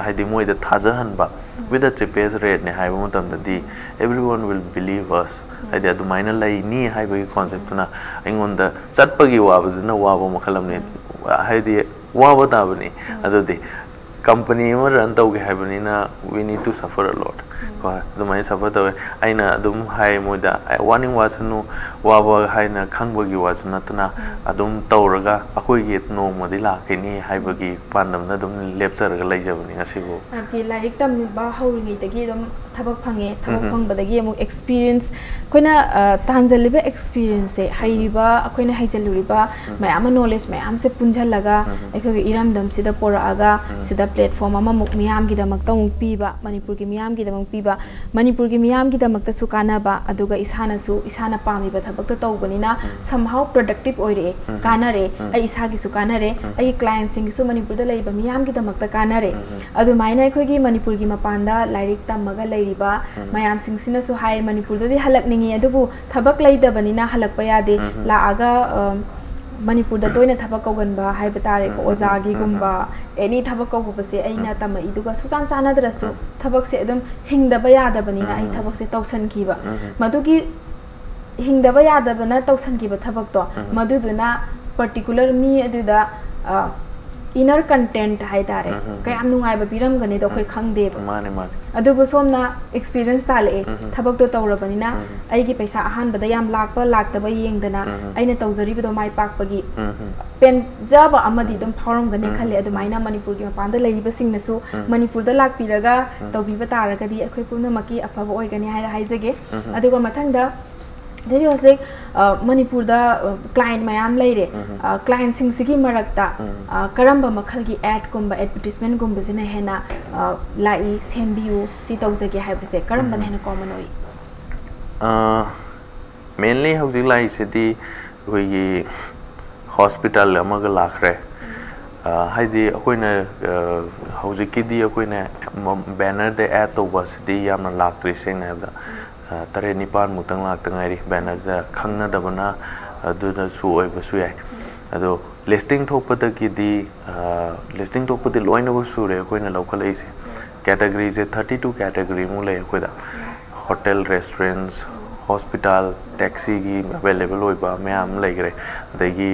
ꯍꯥꯏꯗꯤ ꯃꯣꯏꯗ ꯊꯥꯖꯍꯟꯕ, with the cheapest rate ꯅꯦ ꯍꯥꯏꯕ ꯃꯇꯝꯗꯗꯤ everyone will believe us, ꯍꯥꯏꯗꯤ ꯑꯗꯨꯃꯥꯏꯅ ꯂꯩꯅꯤ ꯍꯥꯏꯕꯒꯤ concept ꯇꯨꯅ ꯑꯩꯉꯣꯟꯗ ꯆꯠꯄꯒꯤ ꯋꯥꯕꯗꯨꯅ ꯋꯥꯕ ꯃꯈꯜ ꯑꯃꯅꯤ꯫ ꯍꯥꯏꯗꯤ ꯋꯥꯕ ꯇꯥꯕꯅꯤ꯫ ꯑꯗꯨꯗꯤ company ꯑꯃ run ꯇꯧꯒꯦ ꯍꯥꯏꯕꯅꯤꯅ we need to suffer a lot꯫ ꯀꯣ, ꯑꯗꯨꯃꯥꯏꯅ suffer ꯇꯧꯋꯦ꯫ ꯑꯩꯅ ꯑꯗꯨꯝ ꯍꯥꯏ ꯃꯣꯏꯗ, "ꯑꯦ, ꯋꯥꯅꯤꯡ ꯋꯥꯁꯅꯨ, ꯋꯥꯕ ꯍꯥꯏꯅ ꯈꯪꯕꯒꯤ ꯋꯥꯁꯨ ꯅꯠꯇꯅ ꯑꯗꯨꯝ ꯇꯧꯔꯒ ꯑꯩꯈꯣꯏꯒꯤ ꯅꯣꯡꯃꯗꯤ ꯂꯥꯛꯈꯤꯅꯤ ꯍꯥꯏꯕꯒꯤ ꯄꯥꯟꯗꯝꯗ ꯑꯗꯨꯝ ꯂꯦꯞꯆꯔꯒ ꯂꯩꯖꯕꯅꯤ ꯉꯁꯤꯕꯨ"꯫ ꯍꯥꯏꯕꯗꯤ ꯂꯥꯏꯔꯤꯛ ꯇꯝꯕ ꯍꯧꯔꯤꯉꯩꯗꯒꯤ ꯑꯗꯨꯝ ꯊꯕꯛ ꯐꯪꯉꯦ, ꯊꯕꯛ ꯐꯪꯕꯗꯒꯤ ꯑꯃꯨꯛ experience, ꯑꯩꯈꯣꯏꯅ, ꯑ, ꯇꯥꯟꯖꯜꯂꯤꯕ experience ꯁꯦ, ꯍꯩꯔꯤꯕ, ꯑꯩꯈꯣꯏꯅ ꯍꯩꯖꯜꯂꯨꯔꯤꯕ ꯃꯌꯥꯝ ꯑꯃ, knowledge ꯃꯌꯥꯝꯁꯦ ꯄꯨꯟꯁꯤꯜꯂꯒ ꯑꯩꯈꯣꯏꯒꯤ ꯏꯔꯝꯗꯝꯁꯤꯗ ꯄꯣꯔꯛꯑꯒ ꯁꯤꯗ platform ꯑꯃꯃꯨꯛ ꯃꯤꯌꯥꯝꯒꯤꯗꯃꯛꯇ ꯑꯃꯨꯛ ꯄꯤꯕ, ꯃꯅꯤꯄꯨꯔꯒꯤ ꯃꯤꯌꯥꯝꯒꯤꯗꯃꯛ ꯄꯤꯕ, ꯃꯅꯤꯄꯨꯔꯒꯤ ꯃꯤꯌꯥꯝꯒꯤꯗꯃꯛꯇꯁꯨ ꯀꯥꯟꯅꯕ, ꯑꯗꯨꯒ ꯏꯁꯥꯅꯁꯨ, ꯏꯁꯥꯅ ꯄꯥꯝꯃꯤꯕ ꯊꯕꯛꯇꯣ ꯇꯧꯕꯅꯤꯅ somehow productive ꯑꯣꯏꯔꯛꯑꯦ, ꯀꯥꯟꯅꯔꯦ, ꯑꯩ ꯏꯁꯥꯒꯤꯁꯨ ꯀꯥꯟꯅꯔꯦ, ꯑꯩꯒꯤ client ꯁꯤꯡꯒꯤꯁꯨ, ꯃꯅꯤꯄꯨꯔꯗ ꯂꯩꯕ ꯃꯤꯌꯥꯝꯒꯤꯗꯃꯛꯇ ꯀꯥꯟꯅꯔꯦ꯫ ꯑꯗꯨꯃꯥꯏꯅ ꯑꯩꯈꯣꯏꯒꯤ ꯃꯅꯤꯄꯨꯔꯒꯤ ꯃꯄꯥꯟꯗ ꯂꯥꯏꯔꯤꯛ ꯇꯝꯃꯒ ꯂꯩꯔꯤꯕ ꯃꯌꯥꯝꯁꯤꯡꯁꯤꯅꯁꯨ ꯍꯥꯏ, ꯃꯅꯤꯄꯨꯔꯗꯗꯤ ꯍꯜꯂꯛꯅꯤꯡꯉꯤ, ꯑꯗꯨꯕꯨ ꯊꯕꯛ ꯂꯩꯇꯕꯅꯤꯅ ꯍꯜꯂꯛꯄ ꯌꯥꯗꯦ꯫ ꯂꯥꯛꯑꯒ, ꯑ, ꯃꯅꯤꯄꯨꯔꯗ ꯇꯣꯏꯅ ꯊꯕꯛ ꯀꯧꯒꯟꯕ ꯍꯥꯏꯕ ꯇꯥꯔꯦꯀꯣ, ꯑꯣꯖꯥꯒꯤꯒꯨꯝꯕ, any ꯊꯕꯛ ꯀꯧꯕꯁꯦ ꯑꯩꯅ ꯇꯝꯃꯛꯏꯗꯨꯒ ꯁꯨꯆꯥꯟ ꯆꯥꯟꯅꯗ꯭ꯔꯁꯨ, ꯊꯕꯛꯁꯦ ꯑꯗꯨꯝ ꯍꯤꯡꯗꯕ ꯌꯥꯗꯕꯅꯤꯅ ꯑꯩ ꯊꯕꯛꯁꯦ ꯇꯧꯁꯟꯈꯤꯕ꯫ ꯃꯗꯨꯒꯤ ꯍꯤꯡꯗꯕ ꯌꯥꯗꯕꯅ ꯇꯧꯁꯟꯈꯤꯕ ꯊꯕꯛꯇꯣ, ꯃꯗꯨꯗꯨꯅ particular ꯃꯤ ꯑꯗꯨꯗ, ꯑ, inner content ꯍꯥꯏꯇꯥꯔꯦ, ꯀꯌꯥꯝ ꯅꯨꯡꯉꯥꯏꯕ ꯄꯤꯔꯝꯒꯅꯤꯗꯣ ꯑꯩꯈꯣꯏ ꯈꯪꯗꯦꯕ꯫ ꯃꯥꯅꯦ, ꯃꯥꯅꯦ꯫ ꯑꯗꯨꯕꯨ ꯁꯣꯝꯅ experience ꯇꯥꯜꯂꯛꯑꯦ, ꯊꯕꯛꯇꯣ ꯇꯧꯔꯕꯅꯤꯅ ꯑꯩꯒꯤ ꯄꯩꯁꯥ ꯑꯍꯥꯟꯕꯗ ꯌꯥꯝ ꯂꯥꯛꯄ ꯂꯥꯛꯇꯕ ꯌꯦꯡꯗꯅ ꯑꯩꯅ ꯇꯧꯖꯔꯤꯕꯗꯣ ꯃꯥꯏ ꯄꯥꯛꯄꯒꯤ ꯄꯦꯟꯖꯕ ꯑꯃꯗꯤ ꯑꯗꯨꯝ ꯐꯥꯎꯔꯝꯒꯅꯤ ꯈꯜꯂꯦ꯫ ꯑꯗꯨꯃꯥꯏꯅ ꯃꯅꯤꯄꯨꯔꯒꯤ ꯃꯄꯥꯟꯗ ꯂꯩꯔꯤꯕꯁꯤꯡꯅꯁꯨ ꯃꯅꯤꯄꯨꯔꯗ ꯂꯥꯛꯄꯤꯔꯒ ꯇꯧꯕꯤꯕ ꯇꯥꯔꯒꯗꯤ ꯑꯩꯈꯣꯏ ꯄꯨꯝꯅꯃꯛꯀꯤ ꯑꯐꯕ ꯑꯣꯏꯒꯅꯤ ꯍꯥꯏꯔ ꯍꯥꯏꯖꯒꯦ꯫ ꯑꯗꯨꯒ ꯃꯊꯪꯗ ꯑꯗꯒꯤ ꯍꯧꯖꯤꯛ, ꯑ, ꯃꯅꯤꯄꯨꯔꯗ, ꯑ, client ꯃꯌꯥꯝ ꯂꯩꯔꯦ꯫ ꯑ, client ꯁꯤꯡꯁꯤꯒꯤ ꯃꯔꯛꯇ, ꯑ, ꯀꯔꯝꯕ ꯃꯈꯜꯒꯤ ad ꯀꯨꯝꯕ, advertisement ꯒꯨꯝꯕꯁꯤꯅ ꯍꯦꯟꯅ, ꯑ, ꯂꯥꯛꯏ, ꯁꯦꯝꯕꯤꯌꯨ, ꯁꯤ ꯇꯧꯖꯒꯦ ꯍꯥꯏꯕꯁꯦ ꯀꯔꯝꯕꯅ ꯍꯦꯟꯅ common ꯑꯣꯏ? ꯑ, mainly ꯍꯧꯖꯤꯛ ꯂꯥꯛꯏꯁꯤꯗꯤ ꯑꯩꯈꯣꯏꯒꯤ hospital ꯑꯃꯒ ꯂꯥꯛꯈ꯭ꯔꯦ꯫ ꯑ, ꯍꯥꯏꯗꯤ ꯑꯩꯈꯣꯏꯅ, ꯑ, ꯍꯧꯖꯤꯛꯀꯤꯗꯤ ꯑꯩꯈꯣꯏꯅ ꯃ-, banner ꯗ ad ꯇꯧꯕ ꯑꯁꯤꯗꯤ ꯌꯥꯝꯅ ꯂꯥꯛꯇ꯭ꯔꯤ, ꯁꯦꯡꯅ ꯍꯥꯏꯕꯗ꯫ ꯑ, ꯇꯔꯦꯠ ꯅꯤꯄꯥꯟ ꯃꯨꯛꯇꯪ ꯂꯥꯛꯇ ꯉꯥꯏꯔꯤ banner ꯗ, ꯈꯪꯅꯗꯕꯅ ꯑꯗꯨꯅꯁꯨ ꯑꯣꯏꯕꯁꯨ ꯌꯥꯏ꯫ ꯑꯗꯣ listing ꯊꯣꯛꯄꯗꯒꯤꯗꯤ, ꯑ, listing ꯊꯣꯛꯄꯗꯤ ꯂꯣꯏꯅꯃꯛ ꯁꯨꯔꯦ ꯑꯩꯈꯣꯏꯅ ꯂꯧꯈꯠꯂꯛꯏꯁꯦ꯫ categoryꯁꯦ thirty two categoryꯃꯨꯛ ꯂꯩ ꯑꯩꯈꯣꯏꯗ꯫ Hotel, restaurants, hospital, taxiꯒꯤ available ꯑꯣꯏꯕ ꯃꯌꯥꯝ ꯑꯃ ꯂꯩꯈ꯭ꯔꯦ꯫ ꯑꯗꯒꯤ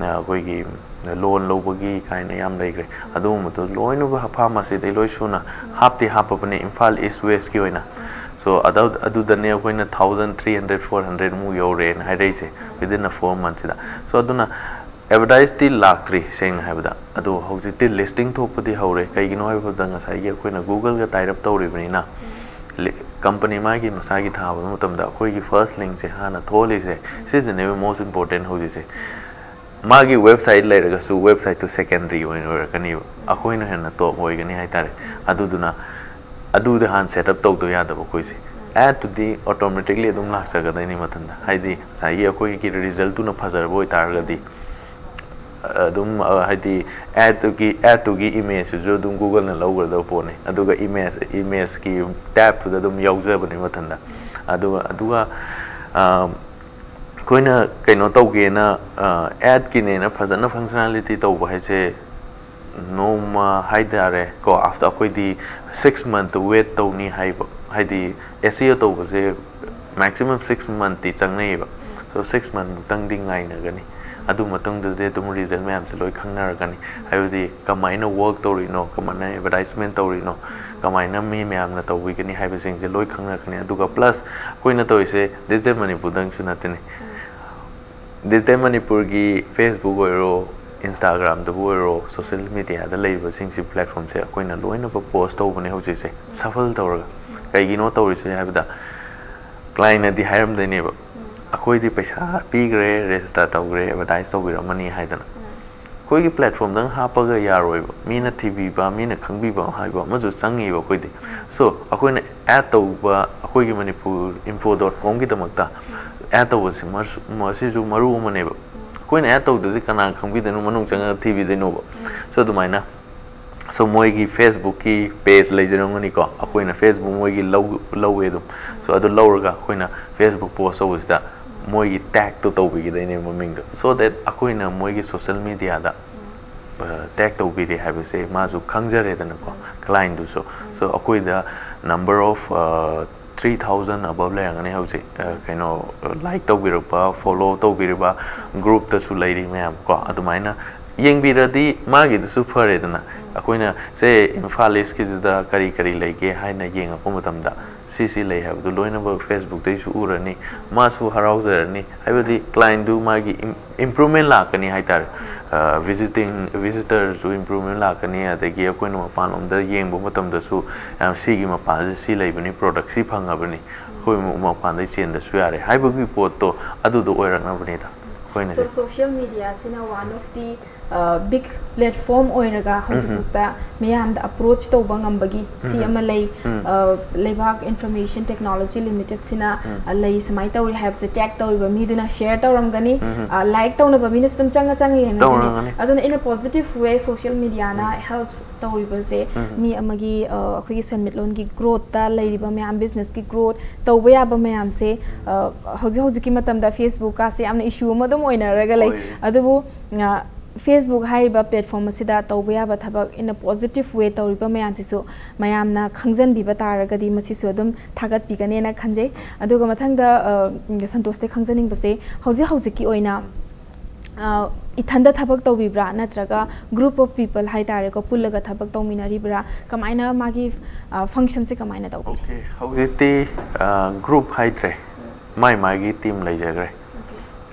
ꯑꯩꯈꯣꯏꯒꯤ loan ꯂꯧꯕꯒꯤ ꯀꯥꯏꯅ ꯌꯥꯝ ꯂꯩꯈ꯭ꯔꯦ꯫ ꯑꯗꯨꯒꯨꯝꯕꯗꯣ ꯂꯣꯏꯅꯃꯛ pharmacyꯗꯩ ꯂꯣꯏ ꯁꯨꯅ ꯍꯥꯞꯇꯤ ꯍꯥꯞꯄꯕꯅꯦ ꯏꯝꯐꯥꯜ East Westꯀꯤ ꯑꯣꯏꯅ꯫ So ꯑꯗꯨꯗꯅꯦ ꯑꯩꯈꯣꯏꯅ thousand three hundred four hundred ꯃꯨꯛ ꯌꯧꯔꯦꯅ ꯍꯥꯏꯔꯛꯏꯁꯦ within a four monthsꯁꯤꯗ꯫ So ꯑꯗꯨꯅ advertiseꯇꯤ ꯂꯥꯛꯇ꯭ꯔꯤ ꯁꯦꯡꯅ ꯍꯥꯏꯕꯗ꯫ ꯑꯗꯣ ꯍꯧꯖꯤꯛꯇꯤ listing ꯊꯣꯛꯄꯗꯤ ꯍꯧꯔꯦ꯫ ꯀꯩꯒꯤꯅꯣ ꯍꯥꯏꯕꯗ ꯉꯁꯥꯏꯒꯤ ꯑꯩꯈꯣꯏꯅ Googleꯒ tie up ꯇꯧꯔꯤꯕꯅꯤꯅ, company ꯃꯥꯒꯤ ꯃꯁꯥꯒꯤ ꯊꯥꯕ ꯃꯇꯝꯗ ꯑꯩꯈꯣꯏꯒꯤ first linkꯁꯦ ꯍꯥꯟꯅ ꯊꯣꯛꯍꯜꯂꯤꯁꯦ, ꯁꯤꯁꯤꯅꯦꯕ most important ꯍꯧꯖꯤꯛꯁꯦ꯫ ꯃꯥꯒꯤ website ꯂꯩꯔꯒꯁꯨ websiteꯇꯨ secondary ꯑꯣꯏꯅ ꯑꯣꯏꯔꯛꯀꯅꯤꯕ, ꯑꯩꯈꯣꯏꯅ ꯍꯦꯟꯅ top ꯑꯣꯏꯒꯅꯤ ꯍꯥꯏꯇꯥꯔꯦ꯫ ꯑꯗꯨꯗꯨꯅ ꯑꯗꯨꯗ ꯍꯥꯟꯅ set up ꯇꯧꯗꯕ ꯌꯥꯗꯕ ꯑꯩꯈꯣꯏꯁꯦ꯫ Adꯇꯨꯗꯤ automatically ꯑꯗꯨꯝ ꯂꯥꯛꯆꯒꯗꯣꯏꯅꯤ ꯃꯊꯟꯇ, ꯍꯥꯏꯗꯤ ꯉꯁꯥꯏꯒꯤ ꯑꯩꯈꯣꯏꯒꯤ resultꯇꯨꯅ ꯐꯖꯔꯕ ꯑꯣꯏꯇꯥꯔꯒꯗꯤ ꯑꯗꯨꯝ ꯍꯥꯏꯗꯤ adꯇꯨꯒꯤ adꯇꯨꯒꯤ imageꯇꯨꯁꯨ ꯑꯗꯨꯝ Googleꯅ ꯂꯧꯒꯗꯕ ꯄꯣꯠꯅꯤ꯫ ꯑꯗꯨꯒ image imageꯀꯤ typeꯇꯨꯗ ꯑꯗꯨꯝ ꯌꯥꯎꯖꯕꯅꯤ ꯃꯊꯟꯇ꯫ ꯑꯗꯨꯒ ꯑꯗꯨꯒ ꯑꯩꯈꯣꯏꯅ ꯀꯩꯅꯣ ꯇꯧꯒꯦꯅ, adꯀꯤꯅꯦꯅ ꯐꯖꯅ functionality ꯇꯧꯕ ꯍꯥꯏꯁꯦ, ꯅꯣꯡꯃ ꯍꯥꯏꯇꯥꯔꯦ ꯀꯣ, after ꯑꯩꯈꯣꯏꯗꯤ six month wait ꯇꯧꯅꯤ ꯍꯥꯏꯕ, ꯍꯥꯏꯗꯤ SEO ꯇꯧꯕꯁꯦ maximum six monthꯇꯤ ꯆꯪꯅꯩꯌꯦꯕ꯫ So six month ꯃꯨꯛꯇꯪꯗꯤ ꯉꯥꯏꯅꯒꯅꯤ꯫ ꯑꯗꯨ ꯃꯇꯨꯡꯗꯗꯤ ꯑꯗꯨꯝ result ꯃꯌꯥꯝꯁꯦ ꯂꯣꯏ ꯈꯪꯅꯔꯛꯀꯅꯤ꯫ ꯍꯥꯏꯕꯗꯤ ꯀꯃꯥꯏꯅ work ꯇꯧꯔꯤꯅꯣ, ꯀꯃꯥꯏꯅ advertisement ꯇꯧꯔꯤꯅꯣ, ꯀꯃꯥꯏꯅ ꯃꯤ ꯃꯌꯥꯝꯅ ꯇꯧꯕꯤꯒꯅꯤ ꯍꯥꯏꯕꯁꯤꯡꯁꯦ ꯂꯣꯏ ꯈꯪꯅꯔꯛꯀꯅꯤ꯫ ꯑꯗꯨꯒ plus ꯑꯩꯈꯣꯏꯅ ꯇꯧꯔꯤꯁꯦ Digital Manipurꯗꯪꯁꯨ ꯅꯠꯇꯦꯅꯦ꯫ Digital Manipurꯒꯤ Facebook ꯑꯣꯏꯔꯣ, Instagramꯗꯕꯨ ꯑꯣꯏꯔꯣ, social mediaꯗ ꯂꯩꯔꯤꯕꯁꯤꯡꯁꯤ platformꯁꯦ ꯑꯩꯈꯣꯏꯅ ꯂꯣꯏꯅꯃꯛ post ꯇꯧꯕꯅꯦ ꯍꯧꯖꯤꯛꯁꯦ, shuffle ꯇꯧꯔꯒ꯫ ꯀꯩꯒꯤꯅꯣ ꯇꯧꯔꯤꯁꯦ ꯍꯥꯏꯕꯗ, clientꯅꯗꯤ ꯍꯥꯏꯔꯝꯗꯣꯏꯅꯦꯕ, "ꯑꯩꯈꯣꯏꯗꯤ ꯄꯩꯁꯥ ꯄꯤꯈ꯭ꯔꯦ, register ꯇꯧꯈ꯭ꯔꯦ, advertise ꯇꯧꯕꯤꯔꯝꯃꯅꯤ" ꯍꯥꯏꯗꯅ꯫ ꯑꯩꯈꯣꯏꯒꯤ platformꯗꯪ ꯍꯥꯞꯄꯒ ꯌꯥꯔꯣꯏꯕ, ꯃꯤꯅ ꯊꯤꯕꯤꯕ, ꯃꯤꯅ ꯈꯪꯕꯤꯕ ꯍꯥꯏꯕ ꯑꯃꯁꯨ ꯆꯪꯉꯤꯕ ꯑꯩꯈꯣꯏꯗꯤ꯫ So ꯑꯩꯈꯣꯏꯅ ad ꯇꯧꯕ, ꯑꯩꯈꯣꯏꯒꯤ Manipur Info dot comꯒꯤꯗꯃꯛꯇ ad ꯇꯧꯕꯁꯤ ꯃꯁꯤꯁꯨ ꯃꯔꯨ ꯑꯃꯅꯦꯕ꯫ ꯑꯩꯈꯣꯏꯅ ad ꯇꯧꯗ꯭ꯔꯗꯤ ꯀꯅꯥ ꯈꯪꯕꯤꯗꯣꯏꯅꯣ, ꯃꯅꯨꯡ ꯆꯪꯉꯒ ꯊꯤꯕꯤꯗꯣꯏꯅꯣꯕ? So ꯑꯗꯨꯃꯥꯏꯅ, so ꯃꯣꯏꯒꯤ Facebookꯀꯤ page ꯂꯩꯖꯔꯝꯒꯅꯤꯀꯣ, ꯑꯩꯈꯣꯏꯅ Facebook ꯃꯣꯏꯒꯤ ꯂꯧ ꯂꯧꯋꯦ ꯑꯗꯨꯝ꯫ So ꯑꯗꯨ ꯂꯧꯔꯒ ꯑꯩꯈꯣꯏꯅ Facebook post ꯇꯧꯕꯁꯤꯗ ꯃꯣꯏꯒꯤ tagꯇꯣ ꯇꯧꯕꯤꯒꯗꯣꯏꯅꯦꯕ ꯃꯃꯤꯡꯗꯣ, so that ꯑꯩꯈꯣꯏꯅ ꯃꯣꯏꯒꯤ social mediaꯗ ꯇꯦꯛ ꯇꯧꯕꯤꯔꯦ ꯍꯥꯏꯕꯁꯦ ꯃꯥꯁꯨ ꯈꯪꯖꯔꯦꯗꯅꯀꯣ, ꯀ꯭ꯂꯥꯏꯟꯗꯨꯁꯨ꯫ ꯁꯣ ꯑꯩꯈꯣꯏꯗ number of three thousand above ꯂꯩꯔꯝꯒꯅꯤ ꯍꯧꯖꯤꯛ, ꯑ, ꯀꯩꯅꯣ, ꯂꯥꯏꯛ ꯇꯧꯕꯤꯔꯛꯄ, ꯐꯣꯂꯣ ꯇꯧꯕꯤꯔꯤꯕ, ꯒ꯭ꯔꯨꯞꯇꯁꯨ ꯂꯩꯔꯤ ꯃꯌꯥꯝ ꯀꯣ꯫ ꯑꯗꯨꯃꯥꯏꯅ ꯌꯦꯡꯕꯤꯔꯗꯤ ꯃꯥꯒꯤꯗꯨꯁꯨ ꯐꯔꯦꯗꯅ꯫ ꯑꯩꯈꯣꯏꯅ ꯁꯦ ꯏꯝꯐꯥꯜ ꯏꯁꯀꯤꯁꯤꯗ ꯀꯔꯤ ꯀꯔꯤ ꯂꯩꯒꯦ ꯍꯥꯏꯅ ꯌꯦꯡꯉꯛꯄ ꯃꯇꯝꯗ ꯁꯤꯁꯤ ꯂꯩ ꯍꯥꯏꯕꯗꯨ ꯂꯣꯏꯅꯃꯛ ꯐꯦꯁꯕꯨꯛꯇꯩꯁꯨ ꯎꯔꯅꯤ, ꯃꯥꯁꯨ ꯍꯔꯥꯎꯖꯔꯅꯤ꯫ ꯍꯥꯏꯕꯗꯤ ꯀ꯭ꯂꯥꯏꯟꯗꯨ ꯃꯥꯒꯤ improvement ꯂꯥꯛꯀꯅꯤ ꯍꯥꯏꯇꯥꯔꯦ꯫ ꯚꯤꯖꯤꯇꯤꯡ ꯚꯤꯖꯤꯇꯔꯁꯨ improvement ꯂꯥꯛꯀꯅꯤ, ꯑꯗꯒꯤ ꯑꯩꯈꯣꯏꯅ ꯃꯄꯥꯟꯂꯣꯝꯗ ꯌꯦꯡꯕ ꯃꯇꯝꯗꯁꯨ ꯌꯥꯝ ꯁꯤꯒꯤ ꯃꯄꯥꯟꯁꯤ ꯁꯤ ꯂꯩꯕꯅꯤ, ꯄ꯭ꯔꯣꯗꯛ ꯁꯤ ꯐꯪꯉꯕꯅꯤ, ꯑꯩꯈꯣꯏ ꯃꯄꯥꯟꯗꯩ ꯆꯦꯟꯗꯁꯨ ꯌꯥꯔꯦ ꯍꯥꯏꯕꯒꯤ ꯄꯣꯠꯇꯣ ꯑꯗꯨꯗꯣ ꯑꯣꯏꯔꯛꯅꯕꯅꯤꯗ ꯑꯩꯈꯣꯏꯅ꯫ So social media ꯑꯁꯤꯅ one of the big platform ꯑꯣꯏꯔꯒ ꯍꯧꯖꯤꯛꯐꯥꯎꯗ ꯃꯌꯥꯝꯗ approach ꯇꯧꯕ ꯉꯝꯕꯒꯤ ꯁꯤ ꯑꯃ ꯂꯩ꯫ ꯂꯩꯕꯥꯛ Information Technology Limited ꯁꯤꯅ ꯂꯩ ꯁꯨꯃꯥꯏꯅ ꯇꯧꯔꯤ ꯍꯥꯏꯕꯁꯦ ꯇꯦꯛ ꯇꯧꯔꯤꯕ ꯃꯤꯗꯨꯅ ꯁꯤꯌꯔ ꯇꯧꯔꯝꯒꯅꯤ꯫ ꯂꯥꯏꯛ ꯇꯧꯅꯕ ꯃꯤꯅꯁꯨ ꯑꯗꯨꯝ ꯆꯪꯉ ꯆꯪꯉ ꯌꯦꯡꯉꯝꯒꯅꯤ꯫ ꯑꯗꯨꯅ in a positive way social media ꯅ help ꯇꯧꯔꯤꯕꯁꯦ ꯃꯤ ꯑꯃꯒꯤ ꯑꯩꯈꯣꯏꯒꯤ ꯁꯦꯟꯃꯤꯠꯂꯣꯟꯒꯤ ꯒ꯭ꯔꯣꯠꯇ ꯂꯩꯔꯤꯕ ꯃꯌꯥꯝ, ꯕꯤꯖꯤꯅꯦꯁꯀꯤ ꯒ꯭ꯔꯣꯠ ꯇꯧꯕ ꯌꯥꯕ ꯃꯌꯥꯝꯁꯦ ꯍꯧꯖꯤꯛ ꯍꯧꯖꯤꯛꯀꯤ ꯃꯇꯝꯗ ꯐꯦꯁꯕꯨꯛ ꯀꯥꯁꯦ ꯌꯥꯝꯅ ꯏꯁꯨ ꯑꯃ ꯑꯗꯨꯝ ꯑꯣꯏꯅꯔꯒ ꯂꯩ꯫ ꯑꯗꯨꯕꯨ ꯐꯦꯁꯕꯨꯛ ꯍꯥꯏꯔꯤꯕ ꯄ꯭ꯂꯦꯠꯐꯣꯝ ꯑꯁꯤꯗ ꯇꯧꯕ ꯌꯥꯕ ꯊꯕꯛ in a positive way ꯇꯧꯔꯤꯕ ꯃꯌꯥꯝꯁꯤꯁꯨ ꯃꯌꯥꯝꯅ ꯈꯪꯖꯟꯕꯤꯕ ꯇꯥꯔꯒꯗꯤ ꯃꯁꯤꯁꯨ ꯑꯗꯨꯝ ꯊꯥꯒꯠꯄꯤꯒꯅꯦꯅ ꯈꯟꯖꯩ꯫ ꯑꯗꯨꯒ ꯃꯊꯪꯗ ꯁꯟꯇꯣꯁꯇ ꯈꯪꯖꯅꯤꯡꯕꯁꯦ, ꯍꯧꯖꯤꯛ ꯍꯧꯖꯤꯛꯀꯤ ꯑꯣꯏꯅ ꯏꯊꯟꯗ ꯊꯕꯛ ꯇꯧꯕꯤꯕ꯭ꯔꯥ ꯅꯠꯇ꯭ꯔꯒ group of people ꯍꯥꯏꯇꯥꯔꯦꯀꯣ, ꯄꯨꯜꯂꯒ ꯊꯕꯛ ꯇꯧꯃꯤꯟꯅꯔꯤꯕ꯭ꯔꯥ? ꯀꯃꯥꯏꯅ ꯃꯥꯒꯤ ꯐꯪꯁꯟꯁꯦ ꯀꯃꯥꯏꯅ ꯇꯧꯕꯤꯔꯤ? Okay, ꯍꯧꯖꯤꯛꯇꯤ ꯒ꯭ꯔꯨꯞ ꯍꯥꯏꯗ꯭ꯔꯦ, ꯃꯥꯏ ꯃꯥꯒꯤ team ꯂꯩꯖꯈ꯭ꯔꯦ꯫